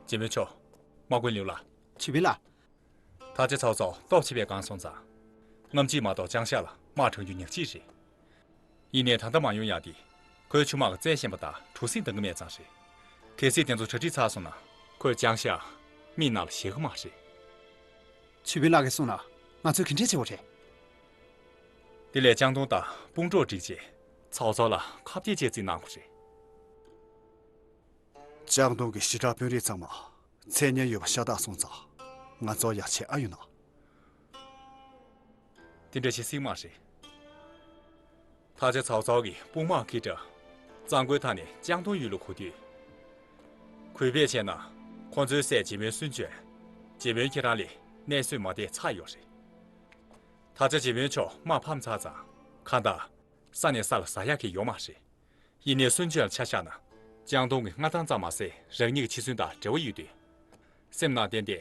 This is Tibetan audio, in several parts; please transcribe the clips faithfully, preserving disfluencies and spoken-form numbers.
ཇེ་མོན་མཆོག་དམག་དཔོན་ལིའུ་ལགས། ཇེ་མོན་ལགས། ཐག་ཆེ་ཚའོ་ཚའོ་སྟོབས་ཆེ་བའི་སྒང་སོང་ཙང་། རྔམ་བརྗིད་མ་གཏོགས་ཅང་ཤ་ལ་དམག་དྲངས་རྒྱུ་ཉག་གཅིག་རེད། ཡིན་ནའི་ད་ལྟ་མ་ཡོང་ཡག་དེ། ཁོའི་ཆུ་དམག་གི་བཙན་ཞེན་པ་དང་གྲུ་གཟིངས་འདང་གི་མེད་ཙང་རེད། གལ་སྲིད་དེ་ཚོ་གྲ་སྒྲིག་ཚར་སོང་ན། ཁོས་ཅང་ཤ་མིག་ནང་ལ་བཞག་གི་མ་རེད། ཇེ་མོན་ལགས་ཀྱིས་གསུངས་ན་ང་ཚོས་ག་འདྲས་བྱེད་དགོས་རེད། དེ་ལས་ལྕང་ཏུང་དང་དཔུང་གྲོགས་བསྒྲིགས་རྗེས་ཚའོ་ཚའོ་ལ་ཁ་གཏད་བཅས་རྩིས་གནང་དགོས་རེད། ལྕང་ཏུང་གི་ཞི་དྲག་དཔོན་རིགས་ཚང་མ་མཚན་སྙན་ཡོད་པ་ཤ་སྟག་སོང་ཙང་། ང་ཚོ་ཡག་བྱེད་ཨ་ཡོད་ན། དེ་འདྲ་བྱེད་སྲིད་མ་རེད། ཐག་ཆེ་ཚའོ་ཚའོ་གིས་དཔུང་དམག་ཁེ་ཏྲ་གཙང་པོའི་ཐག་ནས་ལྕང་ཏུང་ཡུལ་ལ་གོ་དུས། གུས་པས་བྱས་ན། ཁོ་ཚོའི་སྲས་ཇེ་མོན་སུན་ཅོན། ཇེ་མོན་ཁྱེད་རང་ལས་གནས་སྲོལ་མ་བདེ་ཚར་ཡོད་རེད། ད་ཆ་ཇེ་མོན་མཆོག་དམག་ཕམ་ཚར་ཙང་། ཁ་བརྡ། ས་ནས་ས་ལ་ཟ་ཡག་གི་ཡོད་མ་རེད། ཡིན་ནའི་སུན་ཅོན་ལ་ཆ་བཞག་ན། ལྕང་ཏུང་གི་མངའ་ཐང་ཙམ་མ་ཟད་རང་ཉིད་ཀྱི་འཆི་གསོན་དང་འབྲེལ་བ་ཡོད་དུས། སེམས་ནང་བསྟན་ཏེ།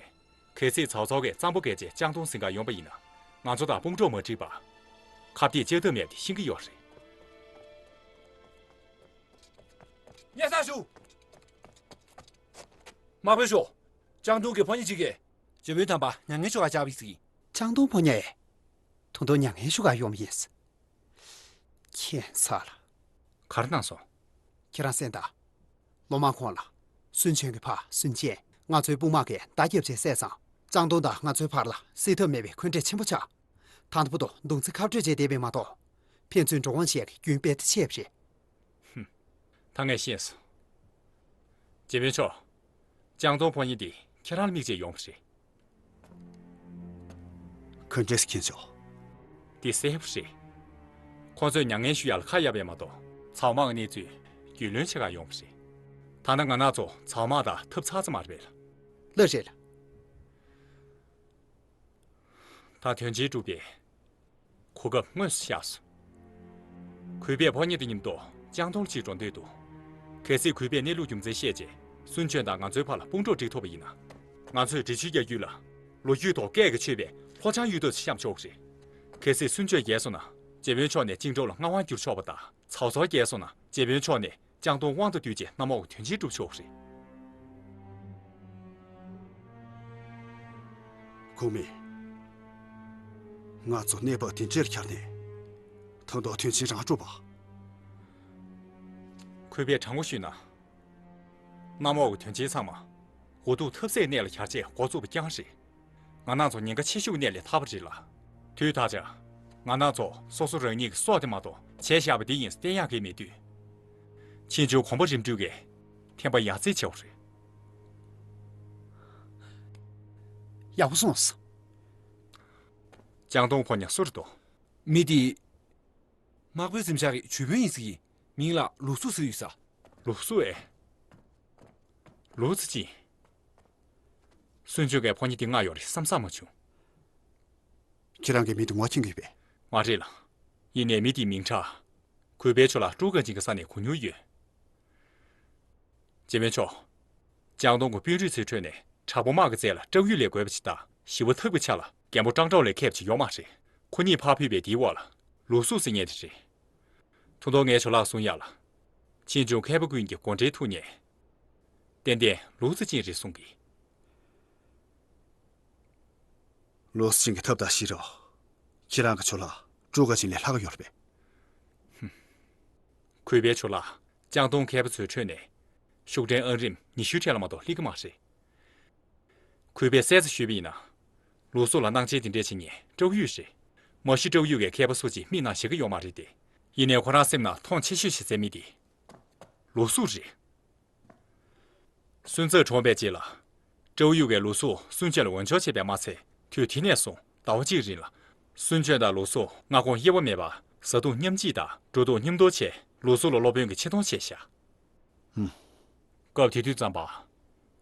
གལ་སྲིད་ཚའོ་ཚའོ་གིས་གཙང་པོ་བརྒལ་རྗེས་ལྕང་ཏུང་ཟིན་ག་ཡོང་པ་ཡིན་ན། ང་ཚོ་དང་དཔུང་གྲོགས་མ་བསྒྲིགས་པར། ཁ་གཏད་བཅག་ཐབས་མེད་པ་དེ་ཤེས་ཀྱི་ཡོད་རེད། སྙན་སེང་ཞུ། དམག་དཔོན་ཤོག་ལྕང་ཏུང་གི་ཕོ་ཉ་གཅིག་གིས་ཇེ་མོན་དམ་པ་མྱ་ངན་ཤོར་བ་བཅར་བ་ཡིན་ཟེར་གྱི། ལྕང་ཏུང་ཕོ་ཉས། ད་དུང་མྱ་ངན་ཤོར་ག་ཡོང་བ་ཡིན། ཁྱད་མཚར་ལ། ག་རེ་གནང་སོང་། ཁྱེད་རང་གསན་དང་། ལོ་མང་གོང་ལ། སུན་ཅོན་གྱི་ཕ་སུན་ཅན། ང་ཚོའི་དཔུང་དམག་གིས་མདའ་བརྒྱབ་རྗེས་བསད་ཙང་། ལྕང་ཏུང་དང་ང་ཚོའི་བར་ལ་སེལ་ཐབས་མེད་པའི་འཁོན་འགྲས་ཆེན་པོ་ཆགས། ད་ལྟ་བར་དུ་མདུང་རྩེ་ཁ་སྤྲོད་བྱས་བསྡད་པས་མ་གཏོགས། ཕན་ཚུན་འགྲོ་འོང་བྱེད་ཡག་གི་རྒྱུན་རྦད་དེ་ཆད་པ་རེད། ཧུམ། ད་ངས་ཤེས་སོང་། ཇེ་མོན་མཆོག་ལྕང་ཏུང་ཕོ་ཉ་འདི་ཁྱེད་རང་ལ་དམིགས་བྱས་ཡོང་བ་རེད། ག་འདྲས་མཁྱེན་ཆོག་འདི་གསལ་པོ་རེད། ཁོ་ཚོས་མྱ་ངན་ཞུ་ཡག་ལ་ཁ་གཡར་བས་མ་གཏོགས། ཚའོ་དམག་གི་གནས་ཚུལ་རྒྱུས་ལོན་བྱེད་ག་ཡོང་བ་རེད། ད་ནི་ང་རང་ཚོ་ཚའོ་དམག་དང་འཐབ་ཚར་ཙམ་མ་རེད་པས། ལགས་རེད། ད་དོན་ཆེན་སྒྲུབ་པའི་གོ་སྐབས་དངོས་སུ་ཤར་སོང་། གུས་པས་ཕོ་ཉ་དང་མཉམ་དུ་ལྕང་ཏུང་ལ་ཅིག་འགྲོ་འདོད་འདུག་གལ་སྲིད་གུས་པས་གནས་ལུགས་རྒྱུ་མཚན་ཤེས་རྗེས་སུན་ཅོན་དང་ང་ཚོའི་བར་ལ་དཔུང་གྲོགས་བསྒྲིགས་ཐུབ་པ་ཡིན་ན། ང་ཚོས་འབྲི་ཆུའི་རྒྱལ་རྒྱུད་ལ་ལོ་རྒྱུས་ཐོག་སྐད་ཀྱིས་ཆོད་པའི་ལྷོ་བྱང་གཡུལ་སྟོད་དུ་བཤམས་ཆོག་གི་རེད། གལ་སྲིད་སུན་ཅོན་རྒྱལ་སོང་ན་ཇེ་མོན་ཕྱོགས་ནས་ཅིང་ཀྲོའུ་ལ་མངའ་དབང་བསྒྱུར་ཆོག་པ་དང་། ཚའོ་ཚའོ་རྒྱལ་སོང་ན་ཇེ་མོན་ཕྱོགས་ནས་ལྕང་ཏུང་དབང་དུ་བསྡུས་རྗེས་གནམ་འོག་གི་དོན་ཆེན་སྒྲུབ་ཆོག་གི་རེད། གོང་མས། ང་ཚོ་གནས་བབ་དེ་འདྲ་ལ་འཁྱར་ནས། ད་དུང་དོན་ཆེན་རང་སྒྲུབ་པ། གུས་པས་དྲང་པོ་ཞུས་ན། གནམ་འོག་གི་དོན་ཆེན་ཚང་མ། འུ་ཐུག་ཐབས་ཟད་གནས་ལ་འཁྱར་རྗེས་འགོ་བཙུགས་པ་རྐྱང་རེད། ང་རང་ཚོ་ཉེན་ཁ་ཆེ་ཤོས་ཀྱི་གནས་ལས་ཐར་པ་རེད་ལ། དུས་ད་ཆ། ང་རང་ཚོ་སོ་སོ་རང་ཉིད་ཀྱི་སྲོག་དེ་མ་གཏོགས་བྱས་བཞག་པ་དེ་ཡིན་བསྟན་ཡག་གི་མེད་དུས། ཕྱིས་འབྱུང་གོམ་པ་རིམ་འགྲོས་ཀྱིས་ཐེམ་པ་ཡར་རྩེ་ཆེ་བ་རེད། ཡག་པོ་གསུངས་སོང་། ལྕང་ཏུང་ཕོ་ཉ་སུ་རེད་དོ། མི་དེ། དམག་དཔོན་གཟིམ་ཤག་གི་ཇུས་དཔོན་ཡིན་ཟེར་གི། མིང་ལ་ལུའུ་སུ་ཟེར་ཡོད་ས། ལུའུ་སུ་ཨེ། ལུའུ་ཙི་ཅིན། སུན་ཅོན་གྱི་ཕོ་ཉ་དེ་མངགས་ཡོད་རེད་བསམ་བསམ་མ་བྱུང་། ཁྱེད་རང་གིས་མི་དེ་ངོ་མཁྱེན་གྱི་ཡོད་པས། མ་རེད་ལགས། ཡིན་ནའི་མི་དེའི་མིང་གྲགས། གུས་པའི་ཕྱོགས་ལ་ཀྲུའུ་ཀན་ཅིན་གྱི་ས་ནས་གོ་མྱོང་ཡོད། ཇེ་མོན་མཆོག་ལྕང་ཏུང་གི་དཔོན་རིགས་ཚོའི་ཁྲོད་ནས་དྲག་པོ་དམག་གི་རྩལ་ལ་སྤྲེའུ་ཡོས་ལས་རྒོད་པ་ཅིག་དང་། ཞི་བ་ཐབས་ཀྱི་ཆ་ལ་རྒན་པོ་ཀྲང་ཀྲའོ་ལས་མཁས་པ་ཅིག་ཡོད་མ་རེད། ཁོ་གཉིས་ཕར་ཕུད་པའི་དེའི་འོག་ལ་ལུའུ་སུ་ཟེར་མཁན་དེ་རེད། ཐུང་ཐུང་ངའི་ཇོ་ལགས་གསུང་ཡག་ལ། ཕྱིས་འབྱུང་མཁས་པ་ཀུན་གྱི་མགོ་འདྲེན་ཐུག་ནས། ཏན་ཏན་ལུའུ་ཙི་ཅིན་རེད་གསུང་གི། ལུའུ་ཙི་ཅིན་གྱི་ཐབས་དང་ཤེས་རབ། ཁྱེད་རང་གི་ཇོ་ལགས་ཀྲུའུ་ཀན་ཅིན་ལས་ལྷག་གི་ཡོད་རེད་པས། གུས་པའི་ཇོ་ལགས། ལྕང་ཏུང་མཁས་པ་ཚོའི་ཁྲོད་ནས། ཤུགས་ལྡན་ཨང་རིམ་ཉི་ཤུའི་གྲས་ལ་མ་གཏོགས་སླེབས་ཀྱི་མ་རེད། གུས་པས་གསལ་ཙམ་ཞུས་པ་ཡིན་ན། ལུའུ་སུ་ལ་སྣང་ཆེན་དེ་འདྲས་བྱེད་མཁན་སྤྲེའུ་ཡོས་རེད། མ་གཞི་སྤྲེའུ་ཡོས་ཀྱི་མཁས་པ་སུ་གཅིག་མིག་ནང་བཞག་གི་ཡོད་མ་རེད་དེ། ཡིན་ནའི་ཁོ་རང་སེམས་ནང་མཐོང་ཆེ་ཤོས་ཤིག་མཛད་མི་དེ། ལུའུ་སུ་རེད། སུན་ཙེ་གྲོངས་པའི་རྗེས་ལ། སྤྲེའུ་ཡོས་ཀྱིས་ལུའུ་སུ་སུན་ཅོན་ལ་འོས་སྦྱོར་བྱས་པས་མ་ཚད། དུས་དེ་ནས་བཟུང་ཟླ་བ་གཅིག་རིང་ལ། སུན་ཅོན་དང་ལུའུ་སུ་སྔ་དགོང་དབྱེ་བ་མེད་པར་བཟའ་བཏུང་མཉམ་གཅིག་དང་འགྲོ་འདུག་མཉམ་དུ་བྱས། ལུའུ་སུ་ལ་སློབ་དཔོན་གྱི་ཆེ་མཐོང་བྱས་ཤག་ཧུམ། སྐབས་དེ་དུས་ཙམ་པ།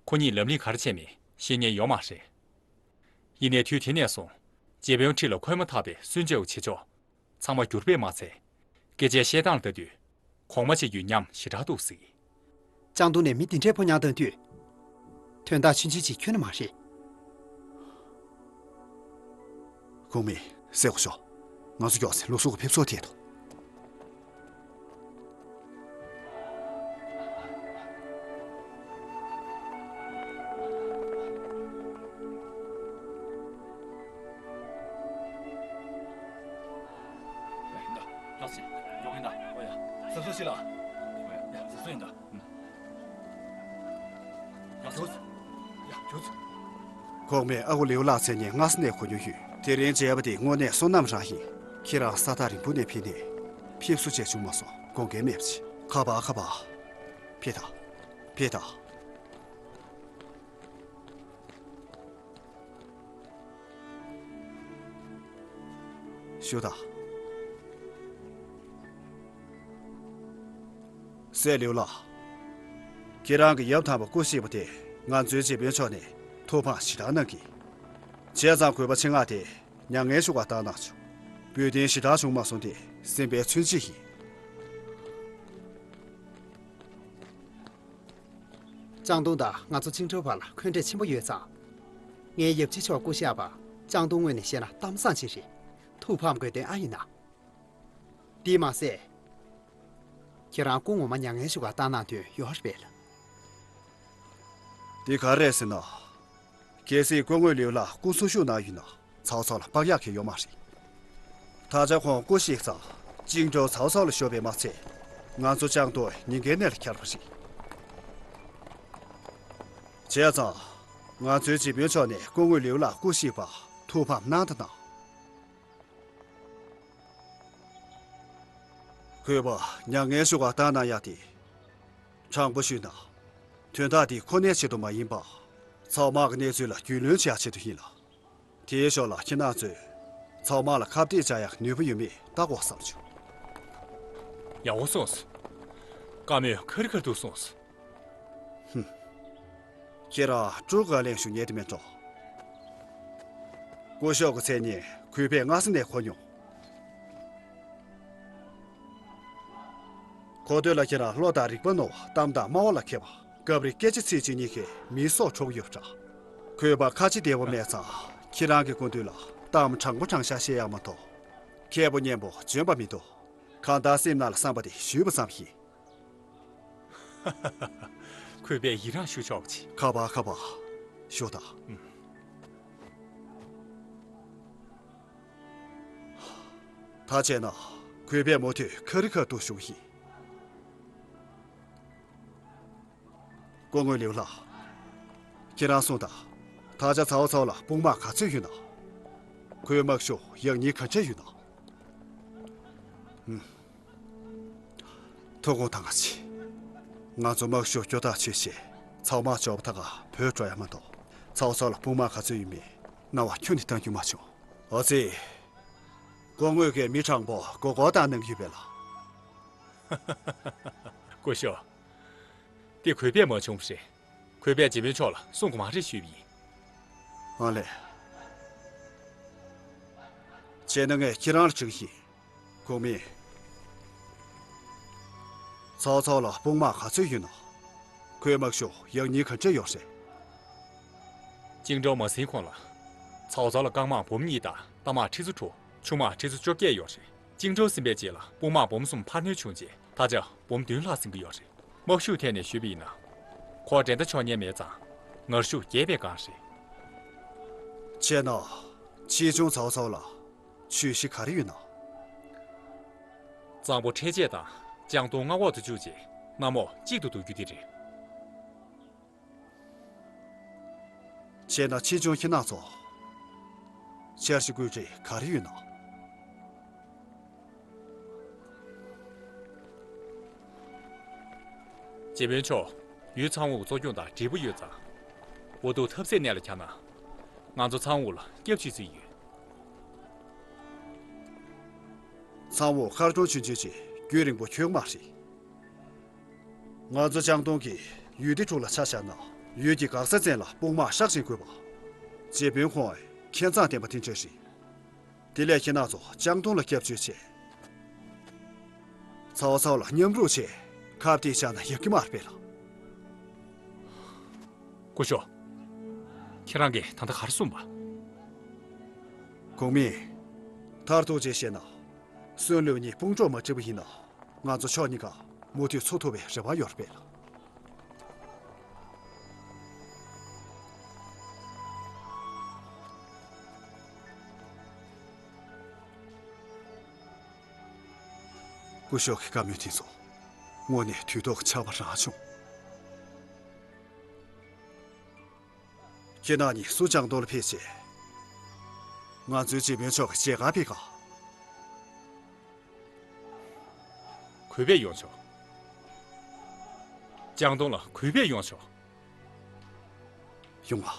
ཁོ་གཉིས་ལམ་ལྷིང་ག་རེ་བྱས་མིན་ཤེས་མཁན་ཡོད་མ་རེད། ཡིན་ནའི་དུས་དེ་ནས་བཟུང་། ཇེ་པེའུ་ཁྲི་ལ་འཁོད་མ་ཐག་པའི་སུན་ཅོན་གྱི་བྱེད་ཕྱོགས་ཚང་མ་འགྱུར་བས་མ་ཚད། སྐད་ཆའི་བཤད་སྟངས་ལ་ལྟ་དུས། གོང་མ་བྱེད་རྒྱུའི་ཉམས་ཞེ་དྲག་འདུག་ཟེར། ལྕང་ཏུང་ནས་མི་འདི་འདྲའི་ཕོ་ཉ་བཏང་དུས། དོན་དག་ཆུང་ཆུང་ཅིག་ཁྱོན་ནས་མ་རེད། གོང་མ། གསལ་པོ་ཤོག་ང་ཚོ་མགྱོགས་སེ་ལུའུ་སུ་གི་ཕེབས་བསུར་འཐེན་ཐུབ། ཡིན་ད། ཨོ་ཡ། ཟབ་སོ་ཤི་ལ། ཨོ་ཡ། ཟབ་སོ་ཡིན་ད། ཡ། ཡ། ཇོ་ཚུ། ཡ། ཇོ་ཚུ། གོང་མས་ཨ་ཁུ་ལིའུ་ལགས་མཚན་སྙན་སྔ་ས་ནས་གོ་མྱོང་ཡོད། དེ་རིང་མཇལ་བ་དེ་དངོས་གནས་བསོད་ནམས་རང་ཡིན། ཁྱེད་རང་ས་ཐག་རིང་པོ་ནས་ཕེབས་ནས་ཕེབས་བསུ་བྱས་བྱུང་མ་སོང་། དགོངས་འགལ་མེད་པ་བྱེད། ཁ་པར་ཁ་པར། ཕེབས་དང་། ཕེབས་དང་། ཞུ་དང་། སྲས་ལིའུ་ལགས། ཁྱེད་རང་གི་ཡབ་དམ་པ་སྐུ་གཤེགས་པ་དེ་ང་ཚོའི་རྗེ་དཔོན་མཆོག་ནས་ཐུགས་ཕམ་ཞེ་དྲག་གནང་གི། བྱས་ཙང་གུས་པ་ཆེད་མངགས་ཏེ་མྱ་ངན་ཞུ་བར་བཏང་གནང་བྱུང་། འབོལ་གཏན་ཞེ་དྲག་བྱུང་མ་སོང་སྟེ་སེམས་པའི་མཚོན་བྱེད་ཡིན། ལྕང་ཏོང་དང་ང་ཚོ་ཅིང་ཀྲོའུ་བར་ལ་འཁོན་འགྲས་ཆེན་པོ་ཡོད་ཙང་། ངའི་ཡབ་རྗེ་མཆོག་སྐུ་གཤེགས་པ་ལྕང་ཏོང་ངོས་ནས་བཤད་ན་གཏམ་བཟང་ཅིག་རེད། ཐུགས་ཕམ་དགོས་དོན་ཨ་ཡིན་ན། དེས་མ་ཟད། ཁྱེད་རང་སྐུ་ངོ་མ་མྱ་ངན་ཞུ་བར་བཏང་གནང་དོན་ཡོད་རེད་པས། དེ་ག་རེད་ཟེར་ན། གལ་སྲིད་སྐུ་ངོ་ལིའུ་ལགས་སྐུ་འཚོ་བཞུགས་གནང་ཡོད་ན་ཚའོ་ཚའོ་ལ་དཔག་ཡག་གི་ཡོད་མ་རེད། ད་ཆ་ཁོང་སྐུ་གཤེགས་ཙང་ཅིང་ཀྲོའུ་ཚའོ་ཚའོ་ལ་ཤོར་བས་མ་ཚད། ང་ཚོ་ལྕང་ཏོ་ཉེན་ཁའི་གནས་ལ་འཁྱར་བ་རེད། བྱས་ཙང་། ང་ཚོའི་རྗེ་དཔོན་མཆོག་ནས་སྐུ་ངོ་ལིའུ་ལགས་སྐུ་གཤེགས་པར་ཐུགས་ཕམ་གནང་དང་གནང་། གུས་པ་མྱ་ངན་ཞུ་བར་བཏང་གནང་ཡག་དེ། དྲང་པོ་ཞུས་ན། དོན་དག་འདི་ཁོ་ནའི་ཆེད་དུ་མ་ཡིན་པར། ཚའོ་དམག་གི་གནས་ཚུལ་ལ་རྒྱུས་ལོན་བྱེད་ཡག་ཆེད་དུ་ཡིན་ལ། དེའི་ཞོར་ལ་ཁྱེད་རང་ཚོས། ཚའོ་དམག་ལ་ཁ་གཏད་བྱ་ཡག་ནུས་པ་ཡོད་མེད་བལྟ་དགོས་བསམ་བྱུང་། ཡག་པོ་གསུངས་སོང་། བཀའ་མོལ་ཁ་རི་ཁ་ཐུག་གསུངས་སོང་། ཧུམ། ཁྱེད་རང་ཀྲུའུ་ཀ་གླེང་ཞུ་ཉན་དེ་མེད་འགྲོ། སྐུ་ཞབས་ཀྱི་མཚན་སྙན་གུས་པས་སྔ་ས་ནས་གོ་མྱོང་། གོ་ཐོས་ལ་ཁྱེད་རང་བློ་དང་རིག་པ་རྣོ་བ། གཏམ་དང་སྨྲ་བ་ལ་མཁས་པ། སྐབས་རེ་སྐད་ཆ་ཚིག་གཅིག་གཉིས་ཀས་མིའི་སྲོག་འཕྲོག་ཡོད་པ་འདྲ། གུས་པ་ཁ་ལྕེ་བདེ་བོ་མེད་ཙང་ཁྱེད་རང་གི་སྐུ་མདུན་ལ་གཏམ་དྲང་པོ་དྲང་བཞག་བཤད་ཡག་མ་གཏོགས། མཁས་པོ་སྙན་པོ་འཇོན་པ་མི་འདུག་གང་ལྟར་སེམས་ནང་ལ་བསམ་པ་དེ་ཞུས་པ་ཙམ་ཡིན། གུས་པས་ཡི་རངས་ཞུ་ཆོག་པ་ཅི། ཁ་པར་ཁ་པར། ཞུ་དང་། ཨུམ། ད་བྱས་ན་གུས་པས་མུ་མཐུད་ཁ་རི་ཁ་ཐུག་ཞུ་གི་ཡིན། སྐུ་ངོ་ལིའུ་ལགས། ཁྱེད་རང་གསུངས་དང་། ད་ཆ་ཚའོ་ཚའོ་ལ་དཔུང་དམག་ག་ཚོད་ཡོད་ན། ཁོའི་དམག་ཤུགས་ཡང་སྙིང་ག་འདྲ་ཡོད་ན། ཨུམ། ཐུགས་དགོངས་དག་ང་ཆེ། ང་ཚོ་དམག་ཤུགས་སྐྱོ་ཐག་ཆོད་བྱས་ཚའོ་དམག་འབྱོར་པ་ད་ག་བོད་འགྲོ་ཡ་མ་གཏོགས། ཚའོ་ཚའོ་ལ་དཔུང་དམག་ག་ཚོད་ཡོད་མེད་རྣ་བ་ཁྱོན་ནས་གཏང་རྒྱུ་མ་བྱུང་། ཨ་ཙི། སྐུ་ངོས་ཀྱིས་མི་དྲང་པོ་མགོ་སྐོར་བཏང་གནང་གི་ཡོད་པས་ལགས། སྐུ་ཞབས། དེ་གུས་པས་མ་བྱུང་བ་རེད། གུས་པས་རྗེ་དཔོན་མཆོག་ལ་གསུང་གི་མ་རེད་ཞུས་པ་ཡིན། ཨ་ལས། བྱས་ན་ངས་ཁྱེད་རང་ལ་དྲི་གི་ཡིན། གོང་མས། ཚའོ་ཚའོ་ལ་དཔུང་དམག་ག་ཚོད་ཡོད་ན། ཁོའི་དམག་ཤུགས་ཡང་སྙིང་ག་འདྲ་ཡོད་རེད། ཅིང་ཀྲོའུ་མ་ཟིན་གོང་ལ། ཚའོ་ཚའོ་ལ་རྐང་དམག་འབུམ་གཉིས་དང་རྟ་དམག་ཁྲི་ཚོ་དྲུག་ཆུ་དམག་ཁྲི་ཚོ་བཅོ་བརྒྱད་ཡོད་རེད། ཅིང་ཀྲོའུ་ཟིན་པའི་རྗེས་ལ་དཔུང་དམག་འབུམ་གསུམ་འཕར་སྣོན་བྱུང་རྗེས་ད་ཆ་འབུམ་བདུན་ལྷག་ཟིན་གྱི་ཡོད་རེད། དམག་ཤུགས་ཐད་ནས་ཞུས་པ་ཡིན་ན། ཁོ་འགྲན་ཟླ་ཆོག་ཉན་མེད་ཙང་ངར་ཤུགས་རྒྱས་པའི་སྒང་རེད། བྱས་ན། ཆེ་ཆུང་ཚའོ་ཚའོ་ལ་ཆོས་གཞི་ག་རེ་ཡོད་ན། གཙང་པོ་འཕྲེད་བཅད་དང་ལྕང་སྡོང་མངའ་འོག་ཏུ་བཅུག་རྗེས་གནམ་འོག་གཅིག་ཏུ་བསྡུ་རྒྱུ་དེ་རེད། བྱས་ན་ཆེ་ཆུང་ཁྱེད་རྣམ་ཚོ། འཆར་གཞི་བཀོད་སྒྲིག་ག་རེ་ཡོད་ན། རྗེ་དཔོན་མཆོག་ཡུལ་ཚང་འུག་གཙོ་སྐྱོང་དང་འབྲེལ་བ་ཡོད་ཙང་། འུ་ཐུག་ཐབས་ཟད་གནས་ལ་འཁྱར་ན། ང་ཚོ་ཚང་འུག་ལ་སྐྱབས་བཅོལ་རྩིས་ཡོད། ཚང་འུག་མཁར་གྲོང་ཆུང་ཆུང་ཅིག་རྒྱུན་རིང་པོ་ཁྱོན་མ་རེད། ང་ཚོ་ལྕང་སྡོང་གི་ཡུལ་སྡེ་དྲུག་ལ་ཆ་བཞག་ན་ཡུལ་གྱི་འགག་རྩ་ཅན་ལ་དཔུང་དམག་ཧྲག་ཅིང་རྒོད་པ། རྗེ་དཔོན་ཁོང་མཁས་མཛངས་ལྡན་པ་དེ་འདྲ་རེད། དེ་ལས་ཁྱེད་རྣམ་ཚོ་ལྕང་སྡོང་ལ་སྐྱབས་བཅོལ་བྱས། ཚའོ་ཚའོ་ལ་མཉམ་རུབ་བྱས་ཁ་གཏད་བཞག་ན་ཡག་གི་མ་རེད་པས་ལགས། སྐུ་ཞབས། ཁྱེད་རང་གིས་ད་ལྟ་ག་རེ་གསུངས་པ། གོང་མས། མཐར་ཐུག་ཅིག་བཤད་ན། སུན་ལུའུ་གཉིས་དཔུང་གྲོགས་མ་བསྒྲིགས་པ་ཡིན་ན། ང་ཚོ་ཕྱོགས་གཉིས་ཀ་མུ་མཐུད་འཚོ་ཐུབ་པའི་རེ་བ་ཡོད་རེད་པས་ལགས། སྐུ་ཞབས་ཀྱི་བཀའ་མོལ་དེ་ཚོ་དངོས་གནས་དུས་ཐོག་ཆར་པ་རང་བྱུང་། ཁྱེད་རྣམ་གཉིས་སུ་ལྕང་ཏོག་ལ་ཕེབས་བྱས། ང་ཚོའི་འཇིགས་མེད་མཆོག་གི་མཇལ་ཁར་ཕེབས་ག་གུས་པས་ཡོང་ཆོག་ལྕང་ཏོག་ལ་གུས་པས་ཡོང་ཆོག་ཡོང་ང་།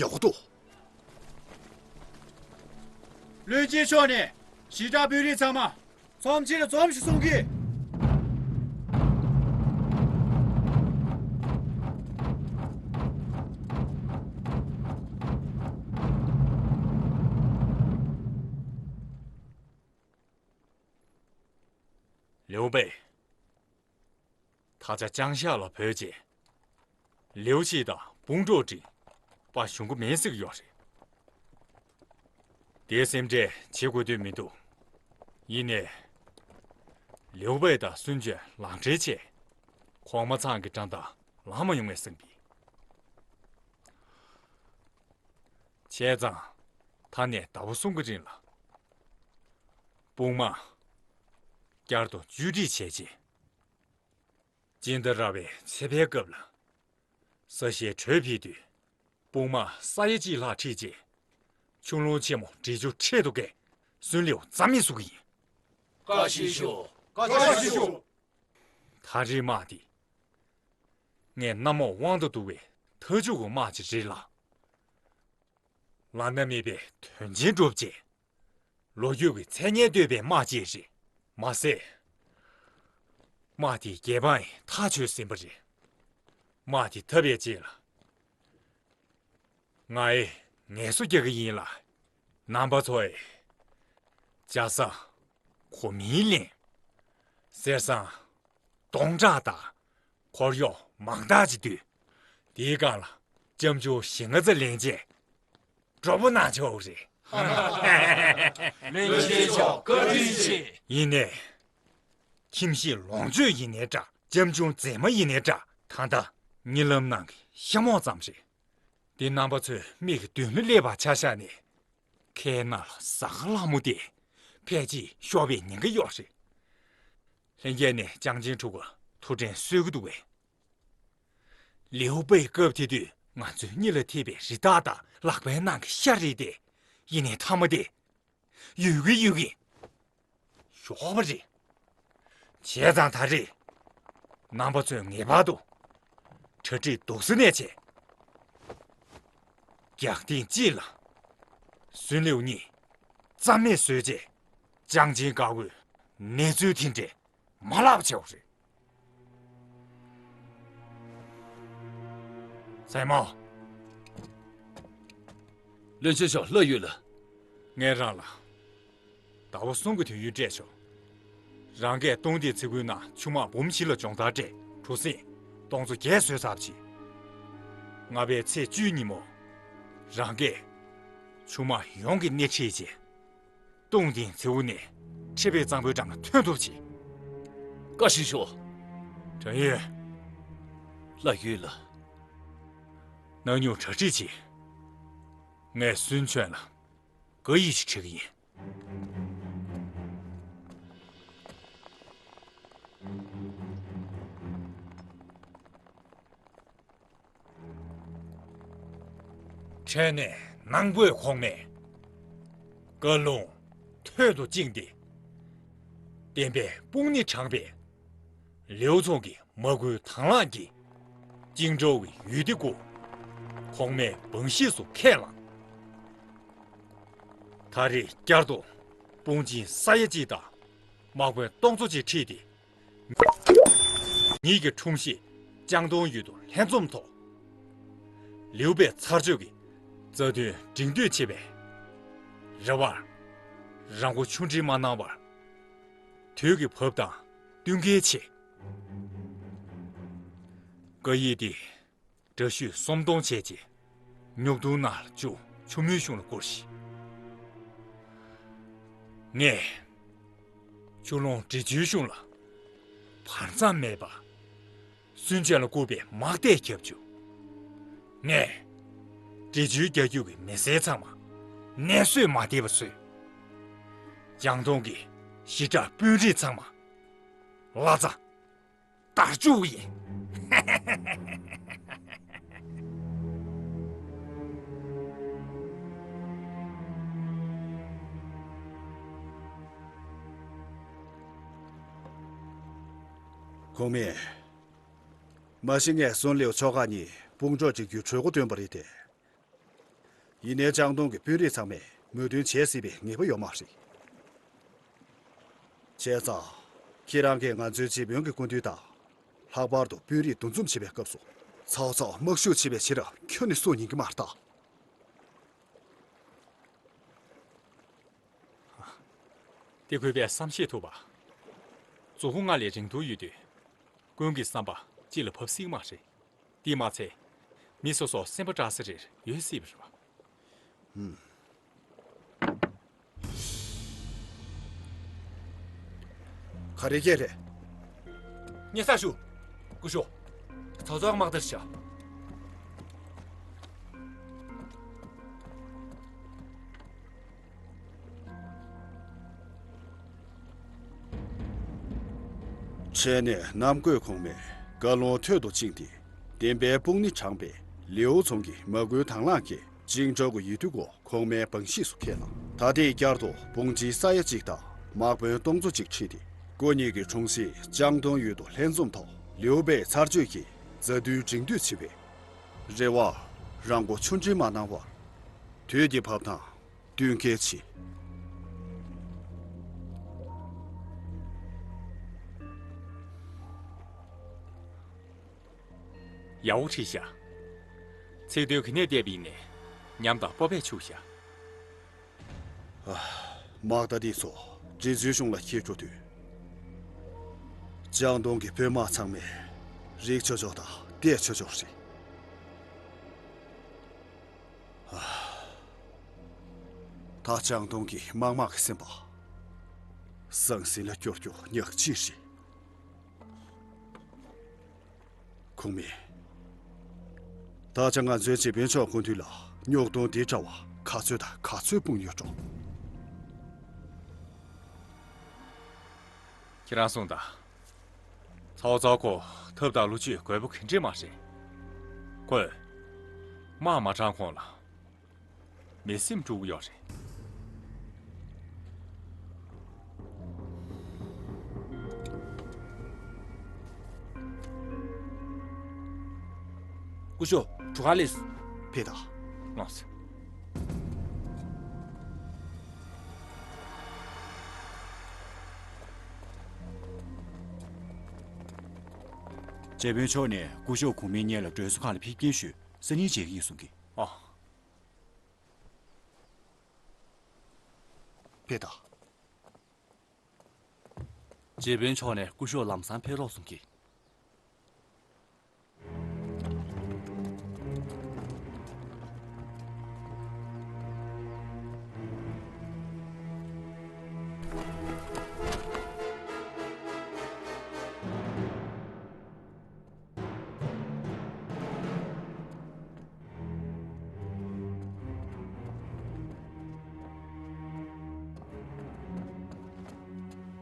ཡག་པོ་འདུག་བློན་ཆེན་མཆོག་ནས་ཞི་དྲག་དཔོན་རིགས་ཚང་མ་ཚོམས་ཆེན་ལ་འཛོམས་ཤིག་གསུང་གི། ལིའུ་པེ། ད་ཆ་ལྕང་ཤར་ལ་བྲོས་རྗེས། ལིའུ་ཆི་དང་དཔུང་གྲོགས་ཀྱི་དཔའ་ཞུམ་གི་མེད་ཟེར་གི་ཡོད་རེད། དེ་སེམས་ཁྲལ་བྱེད་དགོས་དོན་མི་འདུག་ཡིན་ནའི། ལིའུ་པེ་དང་སུན་ཅུན་ལག་འབྲེལ་བྱས། གོང་མ་ཚང་གི་དགྲ་ཟླ་ལངས་མ་ཡོང་བའི་བསམ་པས། བྱས་ཙང་། ད་ནས་ཟླ་བ་གསུམ་གྱི་རིང་ལ། དཔུང་དམག་བསྐྱར་དུ་བཅོས་སྒྲིག་བྱས་རྗེས། ཅིན་ཏ་ར་བའི་ཚེ་འཕེལ་སྐབས་ལ། ས་གཞིར་བྲོས་ཕེབས་དུས། དཔུང་དམག་ས་ཡ་གཅིག་ལྷག་ཁྲིད་རྗེས། ཆུ་ཀླུང་ཆེན་མོ་འབྲི་ཆུ་འཕྲེད་དུ་བརྒལ། སུན་ལིའུ་རྩ་མེད་བཟོ་གི་ཡིན། བཀའ་ཤག་ཞུ། བཀའ་ཤག་ཞུ། ད་རེས་དམག་འདི། ངས་གནམ་འོག་དབང་དུ་བསྡུ་བའི་མཐའ་མཇུག་གི་དམག་ཅིག་རེད་ལ། བླ་ན་མེད་པའི་དོན་ཆེན་བསྒྲུབས་རྗེས། ལོ་རྒྱུས་ཀྱི་མཚན་སྙན་བཏོད་པའི་དམག་ཅིག་རེད། མ་ཟད། དམག་དེའི་རྒྱལ་འབངས་ཡང་ཐག་ཆོད་ཟིན་པ་རེད། དམག་དེ་འཐབ་པའི་རྗེས་ལ། ང་ཡིས་ངལ་གསོ་རྒྱག་གི་ཡིན་ལ། རྣམ་པ་ཚོ་ཡིས་ཇ་ས་གོ་མིན་ལེན། གསེར་སྲང་སྟོང་ཕྲག་དང་འཁོར་གཡོག་མང་དག་ཅིག་བསྡུས། དེའི་སྒང་ལ་ལྕམ་ཆུང་བཞི་ལྔ་ཙམ་ལེན་རྗེས། སྤྲོ་པོ་གནང་ཆོག་རེད། བློན་ཆེན་མཆོག་བཀའ་དྲིན་ཆེ། ཡིན་ནའི། ཁྱིམ་གཞིས་ལོངས་སྤྱོད་ཡིན་ནའི་འདྲ། ལྕམ་ཆུང་མཛེས་མ་ཡིན་ནའི་འདྲ། ད་ལྟ་གཉིད་ལམ་ནང་གི་ཤ་མོག་ཙམ་རེད། འདི་རྣམ་པ་ཚོའི་མིག་གི་མདུན་ལ་སླེབས་པ་ཆ་བཞག་ནས། ཁའི་ནང་ལ་ཟ་ཁང་ལྷ་མོ་དེ་ཕལ་ཆེར་ཤོར་བའི་ཉེན་ཁ་ཡོད་རེད། ལྷན་རྒྱས་ནས་ཅང་ཅིན་ཕྲུ་གུར་ཐུགས་དྲན་གསོས་ཀྱི་འདུག་པས། ལིའུ་པེའི་སྐབས་དེ་དུས་ང་ཚོའི་སྙིང་ལ་ཐིགས་པའི་རི་དྭགས་དང་ལག་པའི་ནང་གི་ཤ་རེད་དེ། ཡིན་ནའི་མཐའ་མ་དེ། ཡོད་གི་ཡོད་གི། ཞོགས་པ་རེད། བྱས་ཙང་ད་རེས། རྣམ་པ་ཚོས་ངེས་པར་དུ། གྲ་སྒྲིག་སྡུག་ས་ནས་བྱས། རྒྱག་ཐེངས་གཅིག་ལ། སུན་ལིའུ་གཉིས། རྩ་མེད་བཟོས་རྗེས། ཅང་ཅིན་དཀར་པོས་གནས་ཚུལ་དེ་འདྲས་མ་ལབ་བྱས་པ་རེད། མཛེས་མ། བློན་ཆེན་མཆོག་གླ་ཡོད་ལ། ངས་རང་ལ་ཟླ་བ་གསུམ་གྱི་དུས་ཡུན་སྤྲད་ཆོག་རང་གིས་སྟོང་ཐིག་ཚེ་ཁུལ་ནང་ཆུ་དམག་འབུམ་བཞི་ལ་སྦྱོང་བརྡར་སྤྲད། གྲུ་གཟིངས་སྟོང་ཚོ་བརྒྱད་བཟོས་ཚར་བ་བྱས། ལྔ་པའི་ཚེས་བཅུའི་ཉིན་མོ། རང་གིས་ཆུ་དམག་ཡོངས་ཀྱི་སྣེ་ཁྲིད་བྱས། སྟོང་ཐིག་མཚེའུ་ནས་མཁྲེགས་པའི་གཙང་པོའི་འགྲམ་ལ་ཐོན་ཐུབ་བྱས། བཀའ་ཤག་ཞུ། དྲན་ཡོད། གླ་ཡོད་ལ། ནང་ཉུང་གྲ་སྒྲིག་བྱེད། ངས་སུན་ཅུན་ལ་བཀའ་ཡིག་ཞིག་བྲིས་ཀྱི་ཡིན། ཕྲན་ནས་ནང་པའི་གོང་མས་བཀའ་ལུང་ཐོད་དུ་བཅིངས་ཏེ། བསྟན་པའི་དཔུང་ནི་དྲངས་པའི་ལེའུ་ཚང་གི་མ་བསྐུལ་དང་བླངས་ཀྱིས་བཅིངས་འགྲོལ་གྱི་ཡུལ་དེ་དགུ་གོང་མའི་འབངས་གཤིས་སུ་ཁས་བླངས། ད་རེས་བསྐྱར་དུ་དཔུང་ཆེན་ས་ཡ་གཅིག་དང་དམག་དཔོན་སྟོང་ཚོ་གཅིག་ཁྲིད་དེ། ཉིད་ཀྱི་འཁྲུངས་གཞིས་ལྕང་སྟོང་ཡུལ་དུ་ལྷན་འཛོམས་ཐོག་ལིའུ་པེ་ཚར་གཅོད་ཀྱི་རྩ་དོན་སྒྲིང་སྡུད་བྱེད་པའི་རེ་བར། རང་མགོ་ཆུང་འབྲེལ་མ་གནང་བར། དུས་ཀྱི་བབ་དང་བསྟུན་གལ་ཆེ། བཀའ་ཡིག་འདི་འདྲ་བཤུས་གསུམ་གཏོང་བྱས་རྗེས། སྨྱུག་དུང་ནང་ལ་བཅུག་ཆུ་མོའི་གཞུང་ལ་བསྐུར་ཞིག་ངས་ཆུ་ཀླུང་འབྲི་ཆུའི་གཞུང་ལ་བར་མཚམས་མེད་པ། སུན་ཅན་ལ་བསྐུར་བའི་དམག་སྡེ་བརྒྱབ་བཅུག་ངས་འབྲི་ཆུའི་རྒྱ་རྒྱུད་ཀྱི་མི་སེར་ཚང་མ་མནར་གསོས་མ་ཐེབས་པ་བཟོས། ལྕང་སྟོང་གི་ ཞི་དྲག་དཔོན་རིགས་ཚང་མ་ལྷ་རྫ་དར་ལྕོག་ཡིན། ཁོང་མས། མ་གཞི་ངས་སུན་ལེའུ་ཕྱོགས་ཁག་གཉིས་དཔུང་གྲོགས་གཅིག་གྱུར་གྲོས་འགོ་བཏོན་པ་རེད་དེ། ཡིན་ནའི་ལྕང་སྡོང་གི་དཔོན་རིགས་ཚང་མས་མོས་མཐུན་བྱེད་སྲིད་པའི་ངེས་པ་ཡོད་མ་རེད། བྱས་ཙང་། ཁྱེད་རང་གིས་ང་ཚོའི་རྗེ་དཔོན་གྱི་སྐུ་མདུན་དང་། ལྷག་པར་དུ་དཔོན་རིགས་འདུ་འཛོམས་བྱེད་པའི་སྐབས་སུ། ཚའོ་ཚའོ་དམག་ཤུགས་ཆེ་བའི་ཕྱིར་ཁྱོན་ནས་སུ་ཡིན་གྱི་མ་རེད་ད། དེ་གུས་པས་བསམ་ཤེས་ཐུབ་པ། གཟུགས་པོ་སྔར་ལས་རིང་ཐུང་ཡོད་དུས། ཀུན་གྱི་བསམ་པ་གཅིག་ལ་བབས་སྲིད་མ་རེད། དེས་མ་ཚད། མི་སོ་སོ་སེམས་པ་སྐྲག་ས་རེ་ཡོད་སྲིད་པ་རེད་པ། ཧུམ། ག་རེ་སྐད་རེད། སྙན་སེང་ཞུ། སྐུ་ཞབས། ཚའོ་ཚའོ་དམག་དར་བྱ། ཕྱི་ནས་གནམ་བསྐོས་གོང་མས་བཀའ་ལུང་ཐོད་དུ་བཅིངས་ཏེ། བདེན་པའི་དཔུང་སྣེ་དྲངས་པའི་ལེའུ་རྫོང་གི་མ་དགུའི་དང་བླངས་ཀྱིས་ཅིང་ཀྲོའུ་གི་ཡུལ་དུས་སྐོར་གོང་མའི་འབངས་གཞིས་སུ་ཁས་བླངས། ད་ཐེངས་བསྐྱར་དུ་དཔུང་སྒྲིག་ས་ཡ་གཅིག་དང་དམག་དཔོན་སྟོང་ཚོ་གཅིག་ཁྲིད་དེ། སྐུ་ཉིད་ཀྱི་འཁྲུངས་གཞིས་ལྕང་སྡོང་ཡུལ་དུ་ལྷན་འཛོམས་ཐོག་ལིའུ་པེ་ཚར་གཅོད་ཀྱིས་མཛའ་མཐུན་སྒྲིང་སྡུད་བྱེད་པའི་རེ་བ། རང་མགོ་ཆུང་འདྲེན་མ་གནང་བར། དུས་ཀྱི་བབ་ཐང་བསྟུན་མཁས་ཆེ། ཡག་པོ་བྲིས་ཤག་ཚིག་དོན་ག་ནས་བལྟས་པ་ཡིན་ནའི་ཉམས་དང་སྤོབས་པས་ཕྱུག་ཤག་དམག་རྟ་འདི་ཚོ་འབྲི་ཆུའི་གཞུང་ལ་འཁྱེར་འགྲོ་དུས། ལྕང་སྡོང་གི་དཔོན་དམག་ཚང་མས་རིག་ཆོག་ཆོག་དང་བལྟས་ཆོག་ཆོག་རེད། ད་ལྕང་སྡོང་གི་དམག་དམག་གི་སེམས་པ་ཟང་ཟིང་ལ་སྐྱོར་རྒྱུ་ཉག་གཅིག་རེད། ཁོང་མས། ད་ཆ་ང་ཚོའི་རྗེ་དཔོན་མཆོག་སྐུ་མདུན་ལ་རྙོག་གདོང་འདི་འདྲ་བ་ག་ཚོད་དང་ག་ཚོད་སྤུངས་ཡོད་འགྲོ། ཁྱེད་རང་གསུངས་དང་། ཚའོ་ཚའོ་ཁོ་ཐབས་དང་ལོ་རྒྱུས་རྒོད་པོ་ག་འདྲས་མ་རེད། ཁོས་དམག་མ་དྲངས་གོང་ལ། མི་སེམས་དཀྲུག་གི་ཡོད་རེད། སྐུ་ཞབས། གྲུ་ཁ་ལས། ཕེབས་དང་། ལགས་སོ། རྗེ་དཔོན་མཆོག་ནས་སྐུ་ཞབས་གོང་མའི་སྙན་ལ་མགྲོན་བསུ་ཁང་ལ་ཕེབས་སྐྱེལ་ཞུས། སང་ཉིན་མཇལ་གྱི་ཡིན་གསུང་གི། ཨ། ཕེབས་དང་། རྗེ་དཔོན་མཆོག་ནས་སྐུ་ཞབས་ལམ་སང་ཕེབས་རོགས་གསུང་གི།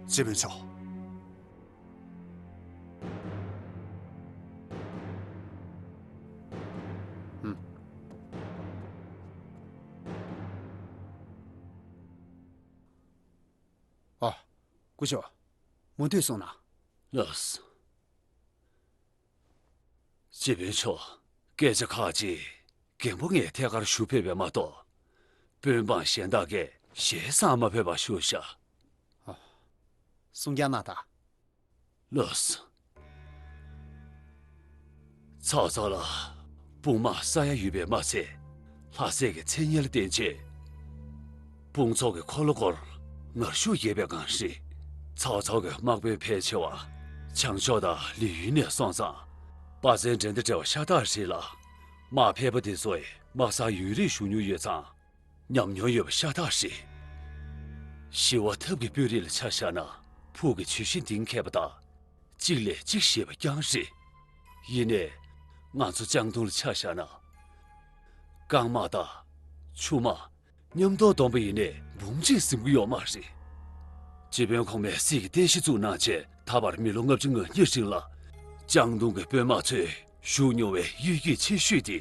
རྗེ་དཔོན་མཆོག་ཨ། སྐུ་ཞབས། མུ་མཐུད་གསུངས་ན། ལགས་སོ། རྗེ་དཔོན་མཆོག་སྐད་ཆ་ཁག་ཅིག་རྒན་པོ་ངས་ཐད་ཀར་ཞུ་ཕོད་པས་མ་གཏོགས། དཔོན་འབངས་གཞན་དག་གིས་ཞལ་གསང་མ་ཕོད་པར་ཞུ་བཞག་གསུང་རྐྱང་གནང་དང་། ལགས་སོ། ཚའོ་ཚའོ་ལ་དཔུང་དམག་ས་ཡ་ཡོད་པས་མ་ཚད། ལྷ་སྲས་ཀྱི་མཚན་སྙན་ལ་བརྟེན་བྱས། དཔུང་ཚོགས་ཀྱི་འཁོར་ལོ་སྐོར་ངར་ཤུགས་རྒྱས་པའི་སྒང་རེད། ཚའོ་ཚའོ་གི་དམག་དཔོན་ཕལ་ཆེ་བ་བྱང་ཕྱོགས་དང་ལི་ཡུལ་ནས་སོང་ཙང་། དཔའ་རྩལ་འགྲན་ཟླ་བྲལ་བ་ཤ་སྟག་རེད་ལ། དམག་ཕལ་པ་དེ་ཚོས་དམག་སར་ཡུན་རིང་བཞུགས་མྱོང་ཡོད་ཙང་། ཉམས་མྱོང་ཡོད་པ་ཤ་སྟག་རེད། ཞི་བ་ཐབས་ཀྱི་དཔོན་རིགས་ལ་ཆ་བཞག་ན་ཕུགས་ཀྱི་ཇུས་གཞི་འདིང་མཁས་པ་དང་། གཅིག་ལས་གཅིག་ཤེས་པ་རྐྱང་རེད། ཡིན་ནའི། ང་ཚོ་ལྕང་སྡོང་ལ་ཆ་བཞག་ན། རྐང་དམག་དང་། ཆུ་དམག་མཉམ་དུ་བསྡོམས་པ་ཡིན་ནའི་འབུམ་གཅིག་ཟིན་གྱི་ཡོད་མ་རེད། སྤྱི་དཔོན་གོང་མས་སྲིད་ཀྱི་རྟེན་གཞི་བཙུགས་གནང་རྗེས། ད་བར་མི་ལོ་ལྔ་བཅུ་ང་གཉིས་རིང་ལ་ལྕང་ཏུང་གི་དཔོན་དམག་ཚོས་ཞུགས་མྱོང་བའི་གཡུལ་འགྱེད་ཆེ་ཤོས་དེ་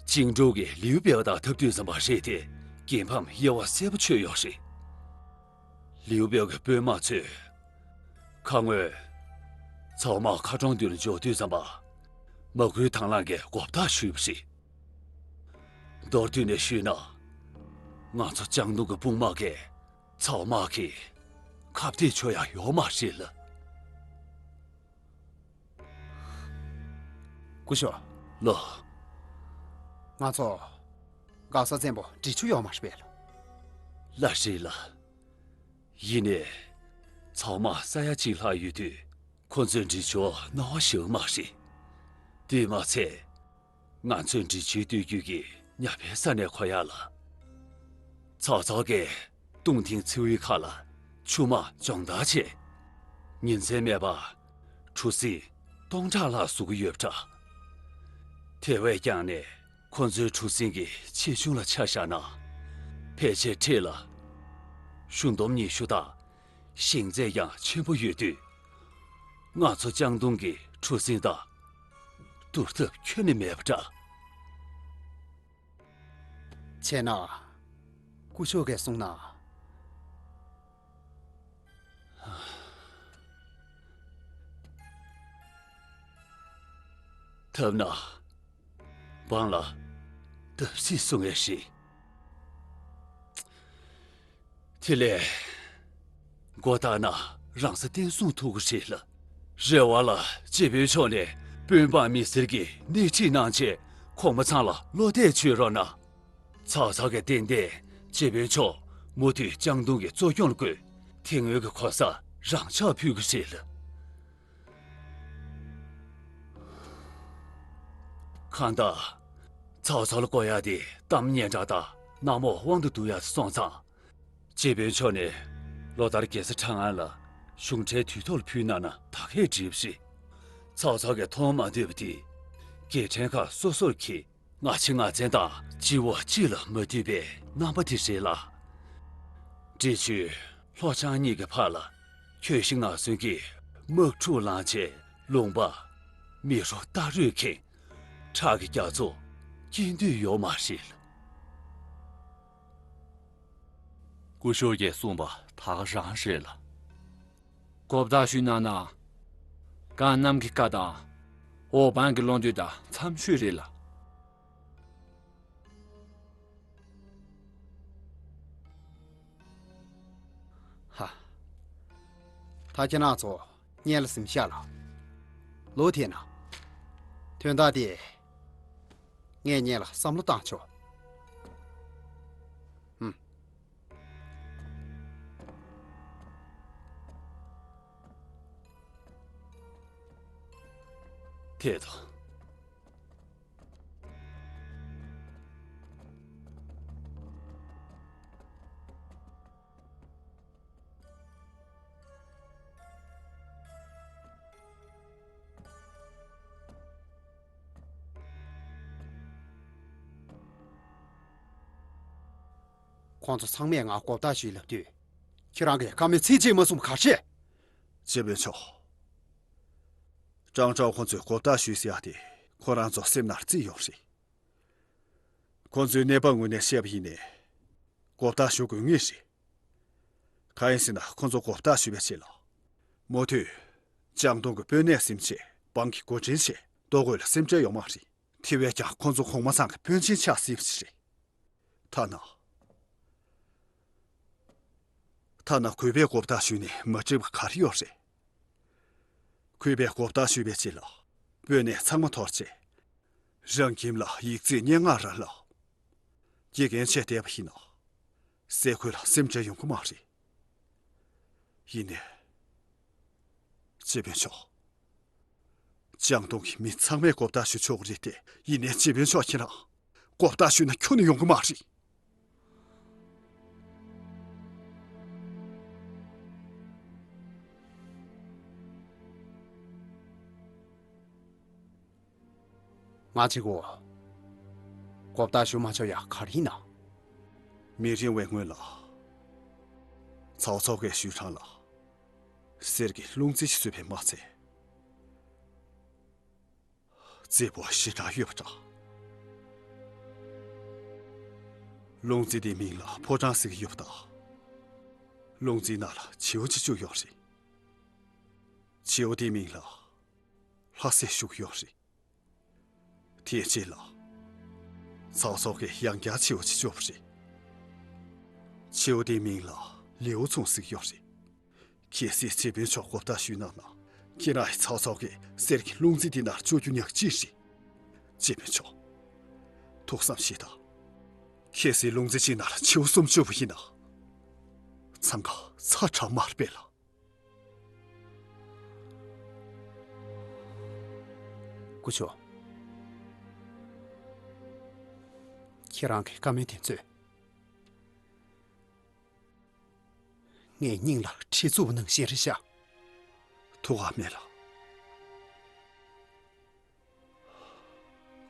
ཅིང་ཀྲོའུ་གི་ལིའུ་པེའུ་དང་འཐབ་དུས་ཙམ་པ་རེད་དེ། རྒྱལ་ཕམ་དབྱེ་བ་གསལ་པོ་ཆོད་ཡོད་རེད། ལིའུ་པེའུ་གི་དཔོན་དམག་ཚོས་ཁ་སྔོན་ཚའོ་དམག་མཁའ་གྲོང་མདུན་ལ་འབྱོར་དུས་ཙམ་པ། མ་བསྐུལ་དང་བླངས་ཀྱིས་མགོ་བཏགས་ཞུས་པ་རེད། མདོར་བསྡུས་ནས་ཞུས་ན། ང་ཚོ་ལྕང་ཏུང་གི་དཔུང་དམག་གིས་ཚའོ་དམག་གི་ཁ་གཏད་ཆོག་ཡ་ཡོད་མ་རེད་ལགས། སྐུ་ཞབས། ལགས། ང་ཚོ་འགག་ས་བཙན་པོ་འབྲི་ཆུ་ཡོད་མ་རེད་པས་ལགས། ལགས་རེད་ལགས། ཡིན་ནའི། ཚའོ་དམག་ས་ཡ་གཅིག་ལྷག་ཡོད་དུས། ཁོ་ཚོས་འབྲི་ཆུ་སྣང་བ་ཞིག་མ་རེད། དེས་མ་ཚད། ང་ཚོས་འབྲི་ཆུའི་སྟོད་རྒྱུད་ཀྱི་ཉ་ཕའི་ས་ནས་འཁོར་ཡག་ལ། ཚའོ་ཚའོ་གིས་ཏུང་ཐིང་མཚེའུའི་ཁ་ལ་ཆུ་དམག་སྦྱོང་བརྡར་བྱས། ཉིན་མཚན་མེད་པར་གྲུ་གཟིངས་སྟོང་ཕྲག་ལྷག་བཟོ་གི་ཡོད་པ་འདྲ། དེ་བས་ཀྱང་ནས་ཁོ་ཚོའི་གྲུ་གཟིངས་ཀྱི་ཆེ་ཆུང་ལ་ཆ་བཞག་ན། ཕལ་ཆེར་འཁྲིས་ལ་གཞུ་འདོམ་ཉི་ཤུ་དང་། ཞིང་ཚད་ཀྱང་ཆེན་པོ་ཡོད་དུས། ང་ཚོ་ལྕང་ཏུང་གི་གྲུ་གཟིངས་དང་བསྡུར་ཐབས་ཁྱོན་ནས་མེད་པ་འདྲ། བྱས་ན། སྐུ་ཞབས་ཀྱིས་གསུངས་ན། ཐབས་ན། འབངས་ལ་བརྡབ་གསིག་སོང་ངེས་ཤིང་། དེ་ལས། མགོ་བཏགས་ན་རང་ས་བརྟན་སྲུང་ཐུབ་ཀྱི་རེད་ལགས། རེ་བ་ལ་སྤྱི་དཔོན་མཆོག་ནས་དཔོན་འབངས་མི་སེར་གྱི་སྣེ་ཁྲིད་གནང་རྗེས། གོང་མ་ཚང་ལ་བློ་གཏད་བྱོས་རོགས་གནང་། ཚའོ་ཚའོ་གིས་ཏན་ཏན་སྤྱི་དཔོན་མཆོག་མུ་མཐུད་ལྕང་ཏུང་གི་གཙོ་སྐྱོང་ལ་བསྐོས། དེ་སྔོན་གྱི་གོ་ས་རང་འཇགས་ཕུལ་གྱི་རེད་ལགས། གང་ལྟར། ཚའོ་ཚའོ་ལ་བསྐོ་ཡག་དེ་གཏམ་སྙན་གྲགས་དང་གནམ་འོག་དབང་དུ་བསྡུ་ཡག་དེ་སོང་ཙང་། སྤྱི་དཔོན་མཆོག་ནས་ལོ་ལྟར་རྒྱལ་ས་ཁྲང་ཨན་ལ་གཞུང་འབྲེལ་དུས་ཐོག་ལ་ཕུལ་གནང་ན་ད་གས་འགྲིག་པ་རེད། ཚའོ་ཚའོ་གིས་མཐོང་མ་འདོད་པ་དེ། རྒྱལ་ཕྲན་ཁག་སོ་སོར་གྱེས། སྔ་ཕྱི་ངོས་འཛིན་དང་སྤྱི་བོ་གཅིག་ལ་མ་འདུས་པའི་རྣམ་པ་དེ་རེད་ལགས། འབྲི་ཆུའི་ལྷོ་བྱང་གཉིས་ཀྱི་བར་ལ་ཁྱོད་ཤི་ང་གསོན་གྱི་དམག་འཁྲུག་ལངས་རྗེས། ལུང་པ་མི་རོ་རྟ་རུས་ཁེངས། ཁྲག་གི་རྒྱ་མཚོ་སྐྱེ་འདོད་ཡོད་མ་རེད། སྐུ་ཞབས་ཀྱིས་གསུངས་པ་ད་ག་རང་རེད་ལགས། མགོ་བཏགས་ཞུས་གནང་ན། གངས་གནམ་གྱི་བཀའ་དང་། འོག་འབངས་ཀྱི་བློ་འདོད་དང་འཚམ་ཤོས་རེད་ལགས། ཧ། ད་ཁྱེད་རང་ཚོ་སྙན་ལ་གཟིམ་ཤག་ལགས། ལོ་དེ་ན། དོན་དག་དེ་ངས་སྙན་ལ་བསམ་བློ་བཏང་ཆོག་ཧུམ། དེ་དང་། ཁོང་ཚོ་ཚང་མས་ང་མགོ་བཏགས་ཞུས་ལབ་དུས། ཁྱེད་རང་གིས་ཁ་མེད་ཚིག་གཅིག་མ་གསུངས་པ་ག་རེ་བྱས། སྤྱི་དཔོན་མཆོག། ཀྲང་ཀྲའོ་ཁོང་ཚོས་མགོ་བཏགས་ཞུས་ཟེར་ཡག་དེ་ཁོ་རང་ཚོ་སེམས་ནང་རྩིས་ཡོད་རེད། ཁོ་ཚོའི་གནས་བབ་ངོས་ནས་བཤད་པ་ཡིན་ནའི། མགོ་བཏགས་ཞུ་དགོས་ངེས་རེད། གང་ཡིན་ཟེར་ན་ཁོ་ཚོ་མགོ་བཏགས་ཞུ་བའི་ཆེད་ལ། མུ་མཐུད། ལྕང་སྡོང་གི་དཔོན་གནས་ཟིན་བྱས་འབངས་ཀྱི་འགོ་འདྲེན་བྱས་ལྟོ་གོས་ལ་སེམས་ཁྲལ་ཡོད་མ་རེད། དེ་བས་ཀྱང་ཁོ་ཚོ་གོང་མ་ཚང་གི་དཔོན་ཆེན་ཆགས་སྲིད་པ་ཞིག་རེད། ཐ་ན། ཐ་ན་གུས་པས་མགོ་བཏགས་ཞུས་ནས་མ་འགྲིག་པ་ག་རེ་ཡོད་རེད། གུས་པས་མགོ་བཏགས་ཞུས་པའི་རྗེས་ལ། དཔོན་གནས་ཚང་མ་དོར་བྱས། རང་ཁྱིམ་ལ་ཡིག་རྩིས་སྙན་ངག་ར་ལ། དགེ་རྒན་བྱས་བསྡད་པ་ཡིན་ན། སེ་ཁོས་ལ་སེམས་ཁྲལ་ཡོང་གི་མ་རེད། ཡིན་ནའི། སྤྱི་དཔོན་མཆོག། ལྕང་སྡོང་གི་མི་ཚང་མས་མགོ་བཏགས་ཞུ་ཆོག་གི་རེད་དེ། ཡིན་ནའི་སྤྱི་དཔོན་མཆོག་ཁྱེད་རང་། མགོ་བཏགས་ཞུས་ན་ཁྱོན་ནས་ཡོང་གི་མ་རེད། ང་གཅིག་པོ་མགོ་བཏགས་ཞུ་མ་ཆོག་ཡ་ག་རེ་ཡིན་ན། མི་རིང་བའི་སྔོན་ལ། ཚའོ་ཚའོ་གིས་ཞུས་ཁྲང་ལ། གསེར་གྱི་རླུང་རྩེ་ཞིག་བཟོས་པས་མ་ཚད། རྩེ་ཕོ་ཞེ་དྲག་ཡོད་པ་འདྲ། རླུང་རྩེ་དེའི་མིང་ལ་ཕོ་བྲང་ཟེར་གྱི་ཡོད་པ་དང་། རླུང་རྩེའི་ནང་ལ་བྱིའུ་ཅིག་བཅུག་ཡོད་རེད། བྱིའུ་དེའི་མིང་ལ་ལྷ་སྲས་ཞུ་གི་ཡོད་རེད། དེའི་རྗེས་ལ། ཚའོ་ཚའོ་གིས་ཡང་བསྐྱར་བྱིའུ་ཅིག་བཅུག་པ་རེད། བྱིའུ་དེའི་མིང་ལ་ལེའུ་ཚུང་ཟེར་གྱི་ཡོད་རེད། གལ་སྲིད་སྤྱི་དཔོན་མཆོག་གོ་བརྡ་ཞུས་གནང་ན། ཁྱེད་རང་གིས་ཚའོ་ཚའོ་གིས་གསེར་གྱི་རླུང་རྩེ་འདི་ནང་བཅུག་རྒྱུ་ཉག་གཅིག་རེད། སྤྱི་དཔོན་མཆོག་ཐུགས་བསམ་བཞེས་དང་། གལ་སྲིད་རླུང་རྩེ་གཅིག་ནང་ལ་བྱིའུ་གསུམ་བཅུག་པ་ཡིན་ན། འཚང་ཁ་ཚ་དྲག་མ་རེད་པས་ལགས། སྐུ་ཞབས། ཁྱེད་རང་གི་བཀའ་མོལ་དེ་ཚོས་ངའི་སྙིང་ལ་གྲི་བཙུགས་པ་ནང་བཞིན་རེད་ཤག་ཐུགས་ཁག་མེད་ལགས།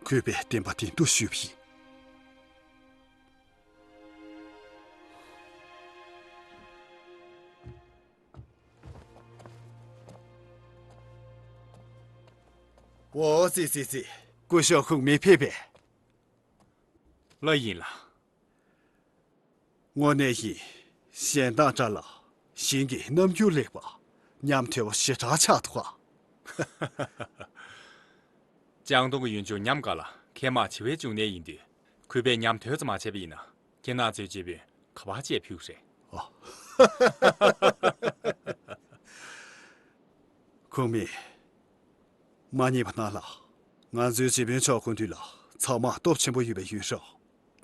གུས་པས་བདེན་པ་བདེན་དུ་ཞུས་པ་ཡིན། འོ་ཙི་ཙི་ཙི། སྐུ་ཞབས་ཁུངས་མེད་ཕེབས་པས། ལགས་ཡིན་ལགས། དངོས་གནས་ཡིན། གཞན་དང་འདྲ་ལ། ཞིང་གི་རྣམ་འགྱུར་ལེགས་པ། ཉམས་དོད་པོ་ཞེ་དྲག་ཆགས་འདུག་ག་ལྕང་སྡོང་གི་ཡུལ་ལྗོངས་ཉམས་དགའ་ལ་ཁལ་མ་བྱི་བའི་འབྱུང་གནས་ཡིན་དུས། གུས་པས་ཉམས་དོད་ཙམ་མ་བྱས་པ་ཡིན་ན། ཁྱེད་རང་ཚོའི་སྤྱི་དཔོན་ག་པར་བཅས་ཕུལ་རེད། ཨ། ཁུངས་མེད། མ་ཉེས་པ་གནང་ལགས། ང་ཚོའི་སྤྱི་དཔོན་མཆོག་སྐུ་མདུན་ལ་ཚང་མ་སྟོབས་ཆེན་པོ་ཡོད་པའི་ཡུལ་ཤོག་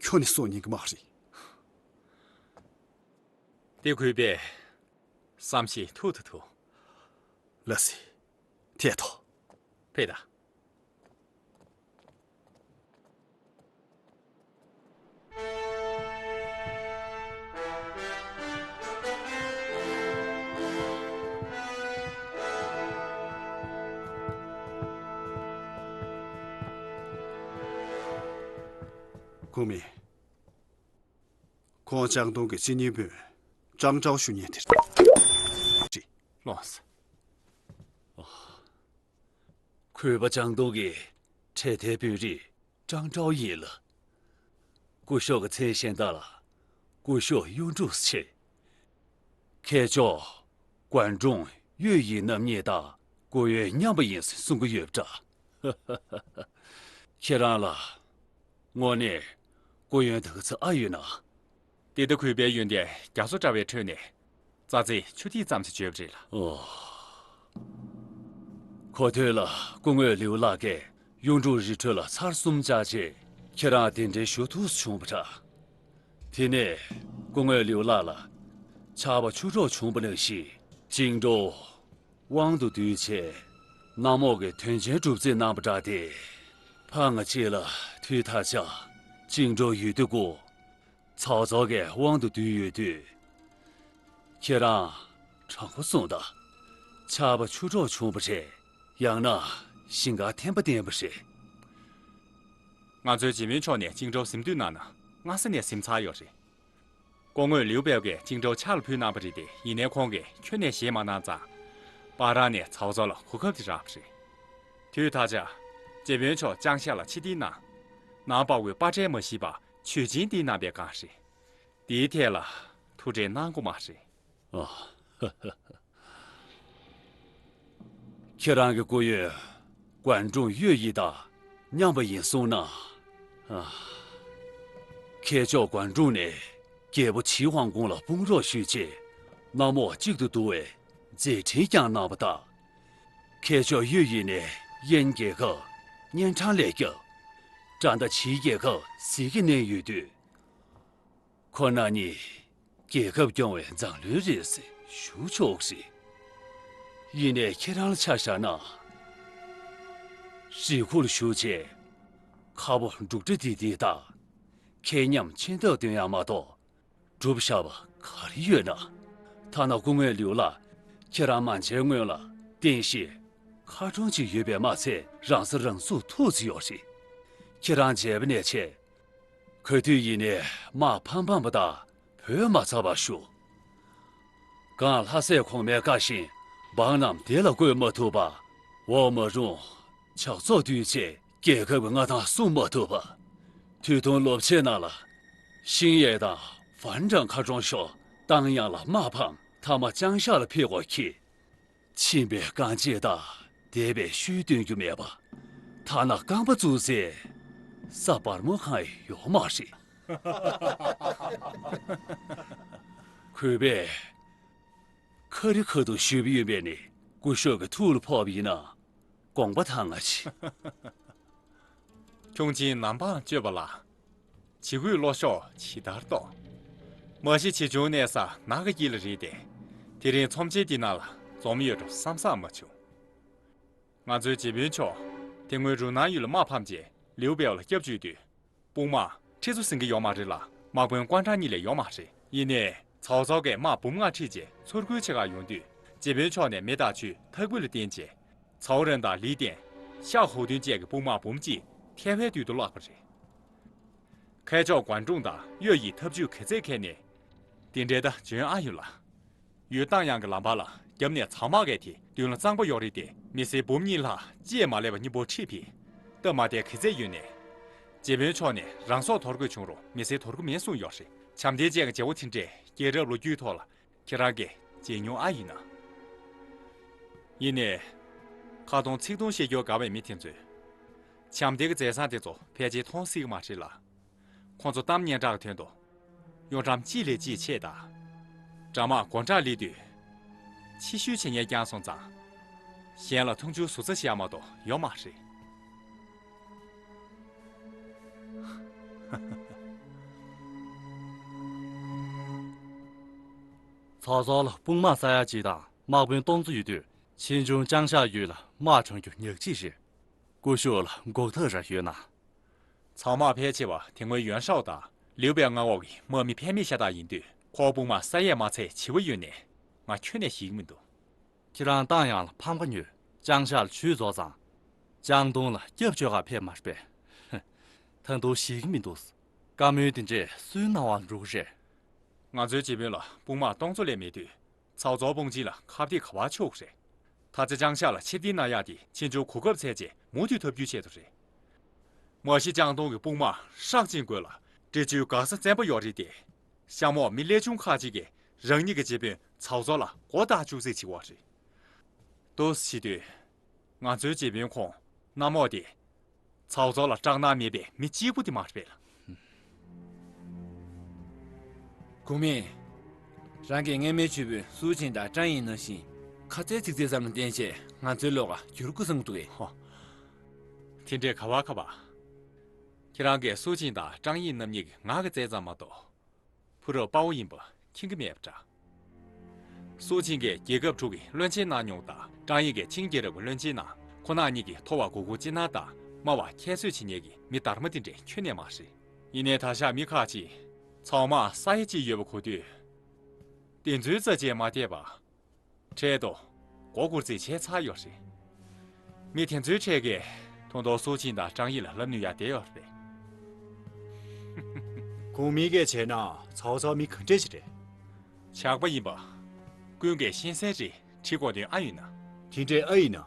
ཁྱོན་ནས་གསུང་ཉན་གི་མ་རེད། དེ་གུས་པས་བསམ་ཤེས་ཐུབ་ད་ཐུབ། ལགས་སེ། ཐད་དོ། ཕེབས་དང་། ཁུངས་མེད། ཁོང་ལྕང་སྡོང་གི་སྤྱི་གཉེར་དཔོན་ཀྲང་ཀྲའོ་ཞུ་མཁན་དེ་རེད། ལགས་སོ། གུས་པ་ལྕང་སྡོང་གི་འཕྲེད་དེ་དཔོན་རིགས་ཀྲང་ཀྲའོ་ཡིན་ལགས། སྐུ་ཞབས་ཀྱི་མཚན་གཞན་དག་ལ་སྐུ་ཞབས་གཡུ་འབྲུག་ཟེར། མཁས་མཆོག་ཀོན་ཀྲུང་གཡུ་ཡི་རྣམ་གཉིས་དང་སྐུ་ཡོན་མཉམ་པ་ཡིན་ཟེར་གསུང་གི་ཡོད་པ་འདྲ། ཁྱེད་རང་ལ་དངོས་གནས་སྐུ་ཡོན་དེ་ག་ཚོད་ཨ་ཡོད་ན། དེ་ལྟ་གུས་པའི་ཡོན་ཏན་རྒྱ་མཚོ་འདྲ་བའི་ཁྲོད་ནས་རྩྭ་རྩེའི་ཆུ་ཐིགས་ཙམ་ཞིག་བརྗོད་པ་རེད་ལགས། ཨོ། གོ་ཐོས་ལ་སྐུ་ངོ་ལིའུ་ལགས་ཀྱིས་གཡུ་འབྲུག་རི་ཁྲོད་ལ་ཚར་གསུམ་བཅར་རྗེས་ཁྱེད་རང་གདན་འདྲེན་ཞུ་ཐུབ་བྱུང་བ་འདྲ། དེ་ནས་སྐུ་ངོ་ལིའུ་ལགས་ལ་ཆར་པ་ཆུ་འགྲོ་བྱུང་བ་ནང་བཞིན་ཅིང་ཀྲོའུ་དབང་དུ་བསྡུས་བྱས་གནམ་འོག་གི་དོན་ཆེན་སྒྲུབ་རྩིས་གནང་བ་འདྲ་སྟེ། ཕར་ང་གཅིག་ལ་དུས་ཐག་ཆོད་ཅིང་ཀྲོའུ་ཡུལ་དུ་སྐུ་ཚའོ་ཚའོ་གིས་དབང་དུ་བསྡུས་ཡོད་དུས། ཁྱེད་རང་དྲང་པོ་གསུངས་དང་། ཆར་པ་ཆུ་འགྲོ་བྱུང་བ་རེད། ཡང་ན་ཞིང་ཁར་ཐན་པ་བསྟན་པ་རེད། ང་ཚོའི་སྤྱི་མོས་མཆོག་ནས་ཅིང་ཀྲོའུ་ཟིན་བྲིས་གནང་ན་སྔ་ས་ནས་ཟིན་ཚར་ཡོད་རེད། སྐུ་ངོ་ལིའུ་པའོ་གིས་ཅིང་ཀྲོའུ་ཕྱག་ལ་ཕུལ་གནང་བ་རེད་དེ། ཡིན་ནའི་ཁོང་གིས་ཁྱོན་ནས་བཞེས་མ་གནང་ཙང་། པ་རང་ནས་ཚའོ་ཚའོ་ལ་གོ་སྐབས་དེ་རག་པ་རེད། དུས་ད་ཆ་སྤྱི་མོས་མཆོག་ལྕང་ཤར་ལ་ཆིབས་བསྒྱུར་གནང་། ནང་པ་འོས་དཔའ་བྲལ་མ་ཞིག་པ་ཆོས་སྦྱིན་བསྟེན་གནང་པའི་སྒང་རེད། དེའི་ཐད་ལ་ཐུགས་ཁྲལ་གནང་དགོས་མ་རེད། ཨ། ཁྱེད་རང་གི་སྐུ་ཡོན་ཀོན་ཀྲུང་གཡུ་ཡི་དང་མཉམ་པ་ཡིན་གསུངས་ན། ཨ། མཁས་མཆོག་ཀོན་ཀྲུང་ནས་རྒྱལ་པོ་ཆི་ཧོང་ཀོང་ལ་དཔུང་རོགས་ཞུས་རྗེས་གནམ་འོག་གཅིག་ཏུ་བསྡུ་བའི་མཛད་འཕྲིན་བསྐྱངས་གནང་བ་དང་། མཁས་མཆོག་གཡུ་ཡི་ནས་དབྱིན་རྒྱལ་ཁབ་གཉན་འཕྲང་ལ་བསྐྱབས། དགྲ་ཟླ་ཕྱིའི་རྒྱལ་ཁབ་ཟིལ་གྱིས་མནན་ཡོད་དུས། ཁོ་རང་ཉིད་རྒྱལ་ཁབ་སྐྱོང་བའི་མཛངས་བློན་རེད་ཟེར་ཞུ་ཆོག་གི་རེད། ཡིན་ནའི་ཁྱེད་རང་ལ་ཆ་བཞག་ན། རི་ཁུག་ལ་བཞུགས་བྱས་ཁ་ཕོ་འབྲུག་སྒྲ་ལྡིར་ལྡིར་དང་། མཁས་ཉམས་མཆན་ཐག་འདོན་ཡག་མ་གཏོགས་སྒྲུབ་བཞག་པ་ག་རེ་ཡོད་ན། ཐ་ན་སྐུ་ངོ་ལིའུ་ལགས་ཁྱེད་རང་མ་མཇལ་སྔོན་ལ་རྟེན་གཞི་ཁ་གྲོང་ཅིག་ཡོད་པས་མ་ཚད་རང་ས་རང་ཚུགས་ཐུག་ཙམ་ཡོད་རེད། ཁྱེད་རང་མཇལ་བ་ནས་བྱས། ག་དུས་ཡིན་ནའི་དམག་ཕམ་ཕམ་པ་དང་བོད་མ་ཚར་བར་བཞུགས། གང་ལྷ་སྲས་གོང་མའི་བཀའ་བཞིན་ འབངས་རྣམས་བདེ་ལ་བཀོད་མ་ཐུབ་པ། འོག་མ་རུང་ཇག་ཚོགས་བསྡུས་ཚེ་རྒྱལ་ཁབ་ཀྱི་མངའ་ཐང་སྲུང་མ་ཐུབ་པ། དུས་ཐུང་ལོ་ཕྱེད་ནང་ལ་ཤིང་ཡས་དང་ཧྥན་ཀྲང་མཁར་གྲོང་ཤོར། ཏང་ཡང་ལ་དམག་ཕམ། མཐའ་མ་ཅང་ཤ་ལ་ཕེབས་དགོས་འཁེལ། ཕྱིན་པའི་རྐང་རྗེས་དང་འདས་པའི་ཤུལ་སྟོན་རྒྱུ་མེད་པ། ཐ་ན་རྐང་པ་བཙུགས་ཚེ་ས་སྦར་མོ་གང་ཡང་ཡོད་མ་རེད། གུས་པས་ཁ་རི་ཁ་ཐུག་ཞུས་པ་ཡིན་པས་ནི། སྐུ་ཞབས་ཀྱི་ཐུགས་ལ་ཕོག་པ་ཡིན་ན་དགོངས་པ་དྭངས་ང་མཆི། ཁྱུང་ཆེན་ནམ་འཕང་གཅོད་པ་ལ། བྱི་རྒོད་བློ་གཤོག་ཇི་ལྟར་གཏོང་། མ་གཞི་བྱིས་ཆུང་གནས་ས་ནགས་ཀྱི་དཀྱིལ་ལ་རེད་དེ། དེ་རིང་ཚོམས་ཆེན་འདི་ནང་ལ་འཛོམས་ཡོད་འགྲོ་བསམ་བསམ་མ་བྱུང་། ང་ཚོའི་རྗེ་དཔོན་མཆོག་དེ་སྔོན་རུ་ནང་ཡུལ་ལ་དམག་ཕམ་རྗེས་ལིའུ་པེའོ་ལ་སྐྱབས་བཅོལ་དུས། དཔུང་དམག་ཁྲི་ཚོ་ཟིན་གྱི་ཡོད་མ་རེད་ལ། དམག་དཔོན་ཀོང་ཀྲང་གཉིས་ལས་ཡོད་མ་རེད། ཡིན་ནའི་ཚའོ་ཚའོ་གིས་དམག་འབུམ་ལྔ་ཁྲིད་རྗེས་མཚོ་ཁུལ་ཆེ་ཁག་ཡོང་དུས། རྗེ་དཔོན་མཆོག་ནས་མེ་དང་ཆུའི་ཐག་པུ་ལ་བརྟེན་རྗེས། ཚའོ་རེན་དང་ལི་ཏན། ཤ་ཧོ་ཏུན་བཅས་ཀྱི་དཔུང་དམག་འབུམ་གཅིག་ཐའེ་ཝན་མདུན་དུ་བརླགས་པ་རེད། མཁས་མཆོག་ཀོང་ཀྲུང་དང་གཡོ་ཡིས་ཐབས་ཇུས་ག་ཚད་འཁྱེར་ནས། དེ་འདྲའི་ད་འཇོན་ཨ་ཡོད་ལ། ཡུལ་ཏང་ཡང་གི་ལམ་བར་ལ་རྒྱབ་ནས་ཚང་མ་གས་དེ་མདུན་ལ་གཙང་པོ་ཡོད་རེད་དེ། མི་སེར་འབུམ་གཉིས་ལྷག་ཅིས་མ་ལས་པ་མཉམ་པོ་ཁྲིད་ཕེབས། སྟབས་མ་བདེ་ག་ཚད་ཡོད་ནས། རྗེ་དཔོན་མཆོག་ནས་རང་སྲོག་དོར་དགོས་བྱུང་རུང་མི་སེར་དོར་གི་མེད་གསུངས་ཡོད་རེད། བྱམས་ལྡན་ཅན་གྱི་བྱ་བ་དེ་འདྲས་རྒྱལ་རབས་ལོ་རྒྱུས་ཐོག་ལ་ཁྱེད་རང་གིས་མཇལ་མྱོང་ཨ་ཡིན་ན། ཡིན་ནའི། ཁ་སྟོང་ཚིག་སྟོང་བཤད་རྒྱུར་དགའ་བའི་མི་དེ་ཚོས། བྱམས་ལྡན་གྱི་མཛད་བཟང་དེ་ཚོ་ཕལ་ཆེར་མཐོང་སྲིད་ཀྱི་མ་རེད་ལ། ཁོང་ཚོ་གཏམ་སྙན་གྲགས་ཀྱི་དོན་དུ། གཡོ་ཁྲམ་གཅིག་ལས་གཅིག་ཆེ་དང་། དགྲ་དམག་དགོང་གྲགས་སླེབས་དུས། ཕྱི་བཤོལ་བྱེད་མཁན་རྐྱང་སོང་ཙང་། གཞན་ལ་མཐོང་ཆུང་ཟུར་ཟ་བྱེད་ཡ་མ་གཏོགས་ཡོད་མ་རེད། ཚ་ཚ་ལ་དཔུང་དམག་ས་ཡ་གཅིག་དང་དམག་དཔོན་སྟོང་ཚོ་ཡོད་དུས། ཆེ་ཆུང་ཅང་ཤ་ཡུལ་ལ་དམག་དྲངས་རྒྱུ་ཉག་གཅིག་རེད། སྐུ་ཞབས་ལ་འགོག་ཐབས་ར་ཡོད་ན། ཚང་མ་ཕལ་ཆེ་བ་དེ་སྔོན་ཡོན་ཧྲའོ་དང་ལིའུ་པའི་མངའ་འོག་གི་དམག་མི་ཕལ་མི་ཤ་སྟག་ཡིན་དུས། ཁོ་དཔུང་དམག་ས་ཡས་མ་ཚད་བྱི་བ་ཡོད་ནས། ང་ཁྱོན་ནས་ཞེད་ཀྱི་མི་འདུག་ཁྱེད་རང་ཏང་ཡང་ལ་ཕམ་ཁ་ཉོས། ཅང་ཤ་ལ་ཇུས་རྫོགས་ཙང་། ཅང་ཏུང་ལ་སྐྱབས་བཅོལ་ག་ཕེབས་མ་རེད་པས། ད་དུང་ཞེད་ཀྱི་མི་འདུག་བཀའ་མོལ་དེ་འདྲས་སུའི་གནང་བ་འགྲོ་གི་རེད། ང་ཚོའི་རྗེ་དཔོན་ལ་དཔུང་དམག་སྟོང་ཚོ་ལས་མེད་དུས། ཚའོ་ཚའོ་དཔུང་ཆེན་ལ་ཁ་གཏད་ག་བ་ཆོག་གི་རེད། ད་ཆ་ཅང་ཤ་ལ་ཕྱིར་འཐེན་གནང་ཡག་དེ་ཆེ་ཆུང་གོ་སྐབས་བཙལ་རྗེས་མུ་མཐུད་ཐབས་སྐྱོར་ཆེད་དུ་རེད། མ་གཞི་ཅང་ཏུང་གི་དཔུང་དམག་ཧྲག་ཅིང་རྒོད་ལ་འབྲི་ཆུའི་འགག་ས་བཙན་པོ་ཡོད་རེད་དེ། ཤ་མོག་མི་ལས་ཆུང་ཁག་ཅིག་གིས་རང་ཉིད་ཀྱི་རྗེ་དཔོན་ཚའོ་ཚའོ་ལ་མགོ་བཏགས་བཅུག་རྩིས་བྱེད་ཀྱི་ཡོད་རེད། འདུག་སེ་བྱེད་དུས། ང་ཚོའི་རྗེ་དཔོན་ཁོང་གནམ་འོག་དེ། ཚའོ་ཚའོ་ལ་སྐྲག་སྣང་མེད་པའི་མི་གཅིག་པུ་དེ་མ་རེད་པས། གོང་མས། རང་གི་སྔོན་མའི་ཇུས་དཔོན་སུའུ་ཆིང་དང་ཀྲང་ཡིང་ནང་བཞིན། ཁ་ཚའི་ཚིག་རྩིས་ཙམ་ལ་བརྟེན་བྱས་ང་ཚོའི་བློ་ཁ་འགྱུར་དགོས་བསམ་གྱི་འདུག་གས། ཧོ། དེ་འདྲའི་ག་བ་ག་བ། ཁྱེད་རང་གིས་སུའུ་ཆིང་དང་ཀྲང་ཡིང་རྣམ་གཉིས་ཀྱི་ངག་གི་རྩལ་ཙམ་མ་གཏོགས། ཕུ་རབ་དཔའ་བོ་ཡིན་པ་མཁྱེན་གྱི་མེད་པ་འདྲ། སུའུ་ཆིང་གིས་རྒྱལ་ཁབ་དྲུག་གི་བློན་ཆེན་གནང་མྱོང་དང་ཀྲང་ཡིང་གིས་ཆིང་རྒྱལ་རབས་ཀྱི་བློན་ཆེན་གནང་། ཁོང་རྣམ་གཉིས་ཀྱིས་མཐོ་བ་གུ་གུ་སྤྱི་ནང་དང་དམའ་བ་ཁྱད་གསོད་བྱེད་མཁན་གྱི་མི་དར་མ་དེ་འདྲས་ཁྱོན་ནས་མ་རེད། ཡིན་ནའི་ད་ཆ་མི་ཁག་ཅིག་ཚང་མ་ས་ཡ་གཅིག་ཡོད་པ་གོ་དུས། དེ་ཚོའི་རྩ་ཆེན་མ་བལྟས་པ། འཕྲལ་དུ་མགོ་སྐོར་རྩིས་བྱས་ཚར་ཡོད་རེད། མི་དེ་ཚོའི་གྲས་ཀྱིས་ཐོང་ཐོང་སུའུ་ཆིང་དང་ཀྲང་ཡིང་ལ་ལབ་ནུས་ཡ་བསྡད་ཡོད་རེད། གོང་མའི་སྐད་བྱས་ན་ཚའོ་ཚའོ་མི་ག་འདྲས་ཞིག་རེད། ཇག་པ་ཡིན་པ། ཀུན་གྱིས་ཤེས་གསལ་རེད། དྲི་དགོས་དོན་ཨ་ཡིན་ན། དེ་འདྲས་ཨ་ཡིན་ན།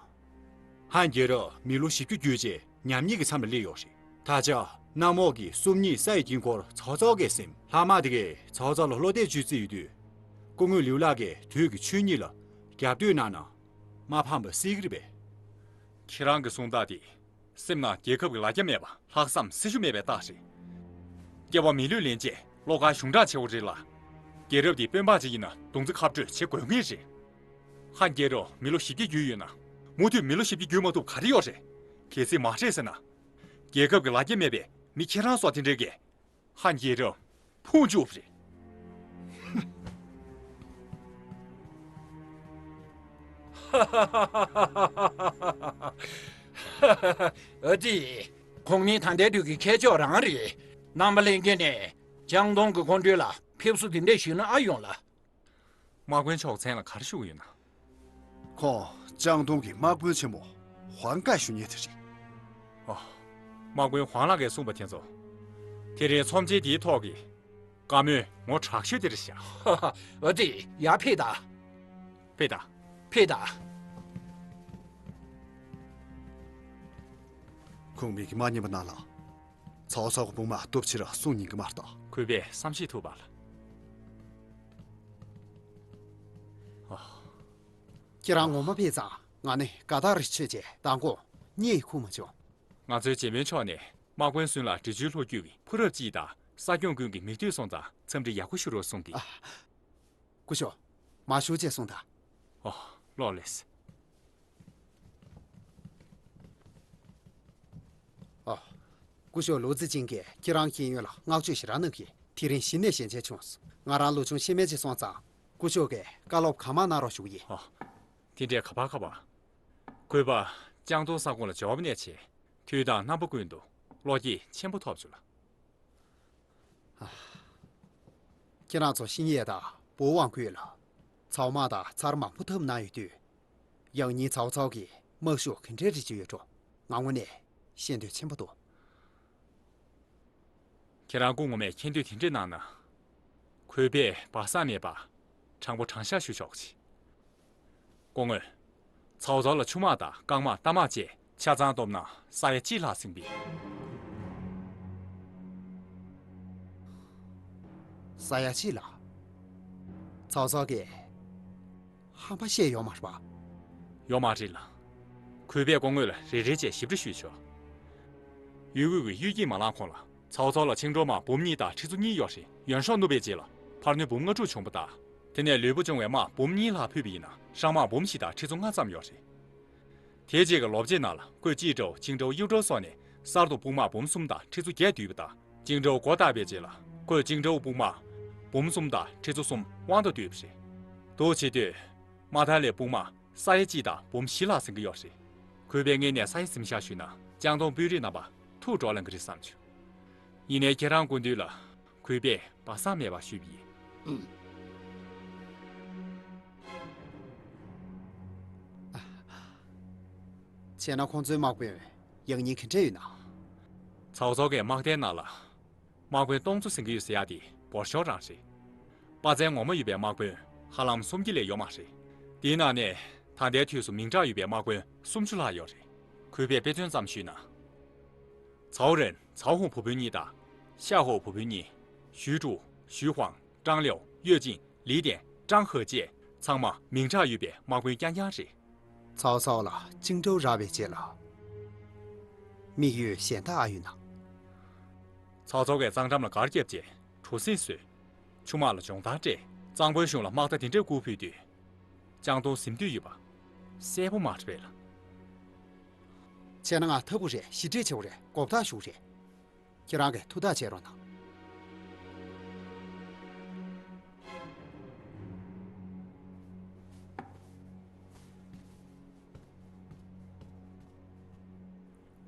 ཧན་རྒྱལ་རབས་མི་ལོ་བཞི་བཅུ་བརྒྱུད་རྗེས་ཉམས་ཉེས་ཀྱི་མཚམས་ལ་སླེབས་ཡོད་རེད། ད་ཆ་གནམ་འོག་གི་སུམ་གཉིས་ས་ཡི་དཀྱིལ་འཁོར་ཚའོ་ཚའོ་གིས་ཟིན། ལྷག་མ་དེ་གས་ཚའོ་ཚའོ་ལ་བློ་གཏད་བཅོལ་རྩིས་ཡོད་དུས། སྐུ་ངོ་ལིའུ་ལགས་ཀྱིས་དུས་ཀྱི་ཆོས་ཉིད་ལ་རྒྱབ་གཏོད་གནང་ན། མ་ཕམ་པ་སྲིད་ཀྱི་རེད་པས། ཁྱེད་རང་གི་གསུང་སྟངས་དེ། སེམས་ནང་རྒྱལ་ཁབ་ཀྱི་ལ་རྒྱ་མེད་པ། ལྷག་བསམ་སྲི་ཞུ་མེད་པའི་རྟགས་རེད། སྐྱེ་བ་མི་ལུས་ལེན་ཆེད་བློ་དཀར་གཞུང་དྲང་ཆེ་བོ་རེད་ལ། རྒྱལ་རབས་འདི་དཔོན་འབངས་ཅིག་ཡིན་ན་མདུང་རྩེ་ཁ་སྤྲོད་བྱེད་དགོས་ངེས་རེད། ཧན་རྒྱལ་རབས་མི་ལོ་བཞི་བརྒྱ་བརྒྱུད་ཡོད་ན། མུ་མཐུད་མི་ལོ་བཞི་བརྒྱ་བརྒྱུད་མ་ཐུབ་ག་རེ་ཡོད་རེད། གལ་སྲིད་མ་ཤེས་ཟེར་ན། རྒྱལ་ཁབ་ཀྱི་ལ་རྒྱ་མེད་པའི་མི་ཁྱེད་རང་སོགས་དེ་འདྲས་ཀྱིས། ཧན་རྒྱལ་རབས་ཕུང་བཅུག་རེད། ཨ་ཙི། གོང་མའི་ད་ལྟའི་དུས་ཀྱི་མཁས་མཆོག་རང་རེད། རྣམ་པ་ལྷན་རྒྱས་ནས་ཅང་ཏུང་གི་སྐུ་མགྲོན་ལ་ཕེབས་བསུ་དེ་འདྲས་ཞུས་ན་ཨ་ཡོང་ལ། དམག་དཔོན་ཕྱོགས་མཚན་ལ་ག་རེ་ཞུ་གི་ཡོད་ན། ཁོང་ཅང་ཏུང་གི་དམག་དཔོན་ཆེན་མོ་ཧུའང་ཀའེ་ཞུ་མཁན་དེ་རེད། ཨོ། དམག་དཔོན་ཧུའང་ལགས་ཀྱིས་གསུངས་པ་དེ་ཚོ། དེ་རིང་ཚོམས་ཆེན་འདིའི་ཐོག་གི་བཀའ་མོལ་ངོ་དྲག་ཤོས་དེ་རེད་ཤག་ཧ་ཧ། ཨ་ཙི། ཡར་ཕེབས་དང་། ཕེབས་དང་། ཕེབས་དང་ ཁུངས་མེད་ཀྱི་མ་ཉན་པ་ན་ལ། ཚའོ་ཚའོ་གི་དཔུང་དམག་སྟོབས་ཆེར་སོང་ཉན་གི་མ་གཏོགས། གུས་པས་བསམ་ཤེས་ཐུབ་པ་ལ། ཨ། ཁྱེད་རང་ངོ་མ་ཕེབས་ཙང་ང་ནི་དགའ་ཐག་རེ་ཆོད་ཅེས་མདང་དགོང་གཉིད་ཁུག་མ་བྱུང་། ང་ཚོའི་བྱེད་དཔོན་མཆོག་ནས་དམག་དཔོན་སུན་ལ་འབྲི་ཆུའི་ལྷོ་རྒྱུད་ཀྱི་ཕུ་རབ་ཅིག་དང་ས་སྐྱོང་ཀུན་གྱི་མིག་ལྟོས་སོང་ཙང་འཚམས་འདྲི་ཡག་པོ་ཞུ་རོགས་གསུངས་ཏེ། ཨ། སྐུ་ཞབས། མ་ཞུ་ཅེས་གསུངས་དང་། ཨོ། ལོག་ལེས། ཨོ། སྐུ་ཞབས་ལུའུ་ཙི་ཅིན་གྱིས་ཁྱེད་རང་མཁྱེན་ཡོན་ལ་བསྔགས་བརྗོད་ཞེ་དྲག་གནང་གི། དེ་རིང་གཞི་ནས་ཞལ་མཇལ་བྱུང་སོང་། ང་རང་ལོ་ཆུང་ཤེས་མེད་ཅིག་སོང་ཙང་། སྐུ་ཞབས་ཀྱིས་བཀའ་སློབ་གང་མང་གནང་རོགས་ཞུ་གི་ཡིན། ཨོ། དེ་འདྲའི་ཁ་པར་ཁ་པར། གུས་པ་ལྕང་སྟོང་ས་ཁོངས་ལ་འབྱོར་བ་ནས་བྱས། དུས་དང་རྣམ་པ་ཀུན་ཏུ་བློ་སྐྱེད་ཆེན་པོ་ཐོབ་བྱུང་ལ། ཁྱེད་རང་ཚོ་ཤིན་ཡས་དང་པོ་ཝང་ཁུལ་ལ་ཚའོ་དམག་དང་ཚར་མང་པོ་འཐབ་གནང་ཡོད་དུས། ཡང་སྙིང་ཚའོ་ཚའོ་གིས་དམག་ཤུགས་ག་འདྲའི་རེ་ཅིག་ཡོད་འགྲོ། ང་ངོ་ནས་ཤེས་འདོད་ཆེན་པོ་འདུག། ཁྱེད་རང་སྐུ་ངོ་མས་མཁྱེན་འདོད་དེ་འདྲ་གནང་ན། གུས་པས་སྦ་གསང་མེད་པ་དྲང་པོ་དྲང་བཞག་ཞུ་ཆོག་ཅིག། སྐུ་ངོ། ཚའོ་ཚའོ་ལ་ཆུ་དམག་དང་རྐང་དམག་རྟ་དམག་བཅས་ཆ་ཚང་བསྡོམས་ན་ས་ཡ་གཅིག་ལྷག་ཟིན་པས། ས་ཡ་གཅིག་ལ། ཚའོ་ཚའོ་གིས་ཧམ་པ་བཤད་ཡོད་མ་རེད་པ། ཡོད་མ་རེད་ལ། གུས་པས་སྐུ་ངོ་ལ་རེ་རེ་བྱས་ཞིབ་ཕྲ་ཞུས་ཆོག། ཡུལ་དབུས་ཀྱི་གཡུལ་འགྱེད་མ་ལངས་གོང་ལ། ཚའོ་ཚའོ་ལ་ཆིང་ཀྲོའུ་དམག་འབུམ་གཉིས་དང་ཁྲི་ཚོ་གཉིས་ཡོད་རེད། ཡོན་ཧྲོ་བསྣུབས་པའི་རྗེས་ལ་ཕར་ནུས་འབུམ་ལྔ་དྲུག་བྱུང་བ་དང་། དེ་ནས་ལུས་པོ་སྦྱོང་བའི་དམག་འབུམ་གཉིས་ལྷག་ཕུད་པ་ཡིན་ན་ཧྲང་དམག་འབུམ་བཞི་དང་ཁྲི་ཚོ་ལྔ་ཙམ་ཡོད་རེད། དེ་རྗེས་ཀྱི་ལོ་བརྒྱའི་ནང་ལ་ཀོས་ཅི་ཀྲོའུ་ཆིང་ཀྲོའུ་གཡུ་ཀྲོའུ་སོགས་ནས་གསར་དུ་དཔུང་དམག་འབུམ་གསུམ་དང་ཁྲི་ཚོ་བརྒྱད་བསྡུས་པ་དང་། ཆིང་ཀྲོའུ་མགོ་བཏགས་པའི་རྗེས་ལ་ཀོས་ཆིང་ཀྲོའུ་དཔུང་དམག་འབུམ་གསུམ་དང་ཁྲི་ཚོ་གསུམ་དབང་དུ་བསྡུས་པ་རེད། འདུ་བྱེད་དུས། མ་ཐ་ལའི་དཔུང་དམག་ས་ཡ་གཅིག་དང་འབུམ་བཞི་ལྷག་ཟིན་གྱི་ཡོད་རེད། གུས་པས་སྔོན་ནས་ས་ཡ་ཟིན་བཞག་ཞུས་ན་ལྕང་སྟོང་དཔོན་རིགས་རྣམ་པ་ཐུགས་སྤྲོ་ལངས་ཀྱི་རེད་བསམ་བྱུང་། ཡིན་ནའི་ཁྱེད་རང་སྐུ་མདུན་ལ་གུས་པས་སྦ་གསང་མེད་པ་ཞུས་པ་ཡིན། བྱས་ན་ཁོང་ཚོའི་དམག་དཔོན་ཡང་སྙིང་ག་འདྲ་ཡོད་ན། ཚའོ་ཚའོ་གིས་དམག་སྡེའི་ནང་ལ། དམག་དཔོན་སྟོང་ཚོ་ཟིན་གྱི་ཡོད་ཟེར་ཡག་དེ་འབོར་ཤོག་རང་རེད། དཔའ་རྩལ་ངོ་མ་ཡོད་པའི་དམག་དཔོན་ཧ་ལམ་སུམ་བརྒྱ་ལས་ཡོད་མ་རེད། དེའི་ནང་ནས་ད་ལྟའི་དུས་སུ་མིང་གྲགས་ཡོད་པའི་དམག་དཔོན་སུམ་ཅུ་ལྷག་ཡོད་རེད། གུས་པས་དཔེ་མཚོན་ཙམ་ཞུས་ན། ཚའོ་རེན། ཚའོ་ཧུང་བུ་སྤུན་གཉིས་དང་། ཤ་ཧོ་བུ་སྤུན་གཉིས། ཞུས་ཀྲུའུ། ཞུས་ཧུང་། ཀྲང་ལེའོ། ཡོད་ཅིང་། ལི་ཏེན། ཀྲང་ཧེ་བཅས་ཚང་མ་མིང་གྲགས་ཡོད་པའི་དམག་དཔོན་རྐྱང་རྐྱང་རེད། ཚའོ་ཚའོ་ལ་ཅིང་ཀྲོའུ་རག་པའི་རྗེས་ལ། དམིགས་ཡུལ་གཞན་དག་ཨ་ཡོད་ན། ཚའོ་ཚའོ་གིས་གཙང་འགྲམ་ལ་སྒར་བརྒྱབ་རྗེས་གྲུ་གཟིངས་བཟོས། ཆུ་དམག་ལ་སྦྱོང་བརྡར་སྤྲད། གཙང་པོའི་གཞུང་ལ་དམག་རྟ་དེ་འདྲས་བསྐུར་ཕུལ་དུས། ལྕང་སྟོང་ཟིན་འདོད་ཡོད་པ་གསལ་པོ་མ་རེད་པས་ལ། བྱས་ན་ང་ཐབས་དགོས་རེད། ཞི་འགྲིག་བྱེད་དགོས་རེད། མགོ་བཏགས་ཞུ་རེད། ཁྱེད་རང་གིས་ཐུགས་ཐག་བཅད་རོགས་གནང་།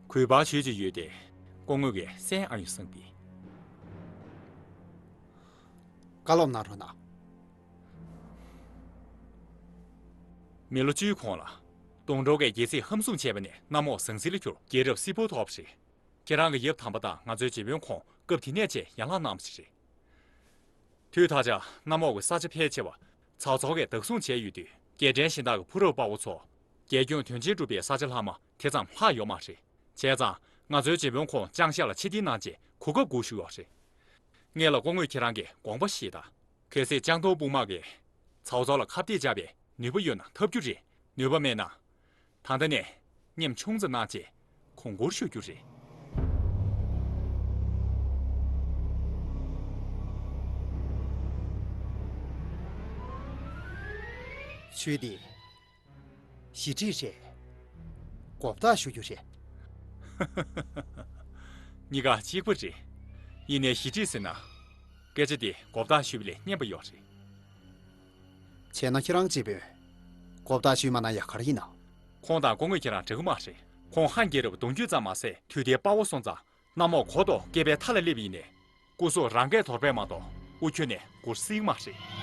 གུས་པ་ཆོས་ཅིག་ཡོད་དེ། སྐུ་ངོ་གིས་གསན་ཨ་ཡོང་བསམ་པས། བཀའ་སློབ་གནང་རོགས་གནང་། མི་ལོ་བཅུའི་གོང་ལ། ཏུང་ཀྲོའུ་གིས་རྒྱལ་སྲིད་ཧམ་བཟུང་བྱས་པ་ནས་གནམ་འོག་ཟང་ཟིང་ལ་གྱུར། རྒྱལ་རབས་སིལ་བུར་ཐོབ་པ་རེད། ཁྱེད་རང་གི་ཡབ་དམ་པ་དང་ང་ཚོའི་བྱེད་དཔོན་ཁོང་སྐབས་དེ་ནས་བྱས་ཡན་ལག་གནང་བ་ཞིག་རེད། དུས་ད་ཆ་གནམ་འོག་གི་ས་ཆ་ཕལ་ཆེ་བ་ཚའོ་ཚའོ་གིས་བདག་བཟུང་བྱས་ཡོད་དུས། རྒྱལ་ཕྲན་གཞན་དག་གི་ཕུ་རབ་དཔའ་བོ་ཚོ་རྒྱལ་སྐྱོང་དོན་ཆེན་སྒྲུབ་པའི་ས་ཆ་ལྷག་མ་དེ་ཙམ་ལྷག་ཡོད་མ་རེད། བྱས་ཙང་ང་ཚོའི་བྱེད་དཔོན་ཁོང་ཅང་ཤག་ལ་ཕྱིར་འཐེན་གནང་རྗེས་གོ་སྐབས་དགོས་ཞུས་ཡོད་རེད། སྔོན་ལ་སྐུ་ངོས་ཁྱེད་རང་གི་དགོངས་པ་བཞེས་དང་། གལ་སྲིད་ལྕང་སྟོང་དཔུང་དམག་གིས་ཚའོ་ཚའོ་ལ་ཁ་གཏད་བཅག་པའི་ནུས་པ་ཡོད་ན་འཐབ་རྒྱུ་རེད། ནུས་པ་མེད་ན། ད་ལྟ་ནས་མཉམ་ཆུང་ཙམ་གནང་བྱས་གོང་བཀུར་ཞུ་རྒྱུ་རེད། ཆོས་འདི་ཞི་འགྲིག་རེད། མགོ་བཏགས་ཞུ་རྒྱུ་རེད། གཉིས་ཀ་གཅིག་པ་རེད། ཡིན་ནའི་ཞི་འགྲིག་ཟེར་ན། སྐད་ཆ་དེ་མགོ་བཏགས་ཞུས་པ་ལས་སྙན་པ་ཡོད་རེད། བྱས་ན་ཁྱེད་རང་གཅེས་དཔོན། མགོ་བཏགས་ཞུས་མ་གནང་ཡ་ག་རེ་ཡིན་ནམ། ཁོང་དང་སྐུ་ངོ་ཁྱེད་རང་འདྲ་གི་མ་རེད། ཁོང་ཧན་རྒྱལ་རབས་གདུང་རྒྱུད་ཙམ་མ་ཟད་དུས་དེའི་དཔའ་བོ་སོང་ཙང་གནམ་འོག་གོ་ལྡོག་བསྐལ་པའི་མཐའ་ལ་སླེབས་ཡིན་ནའི། སྐུ་གཟུགས་རང་སྐད་དོར་བས་མ་གཏོགས་དབུ་ཁྱུད་ནས་མགུར་སྲིད་མ་རེད།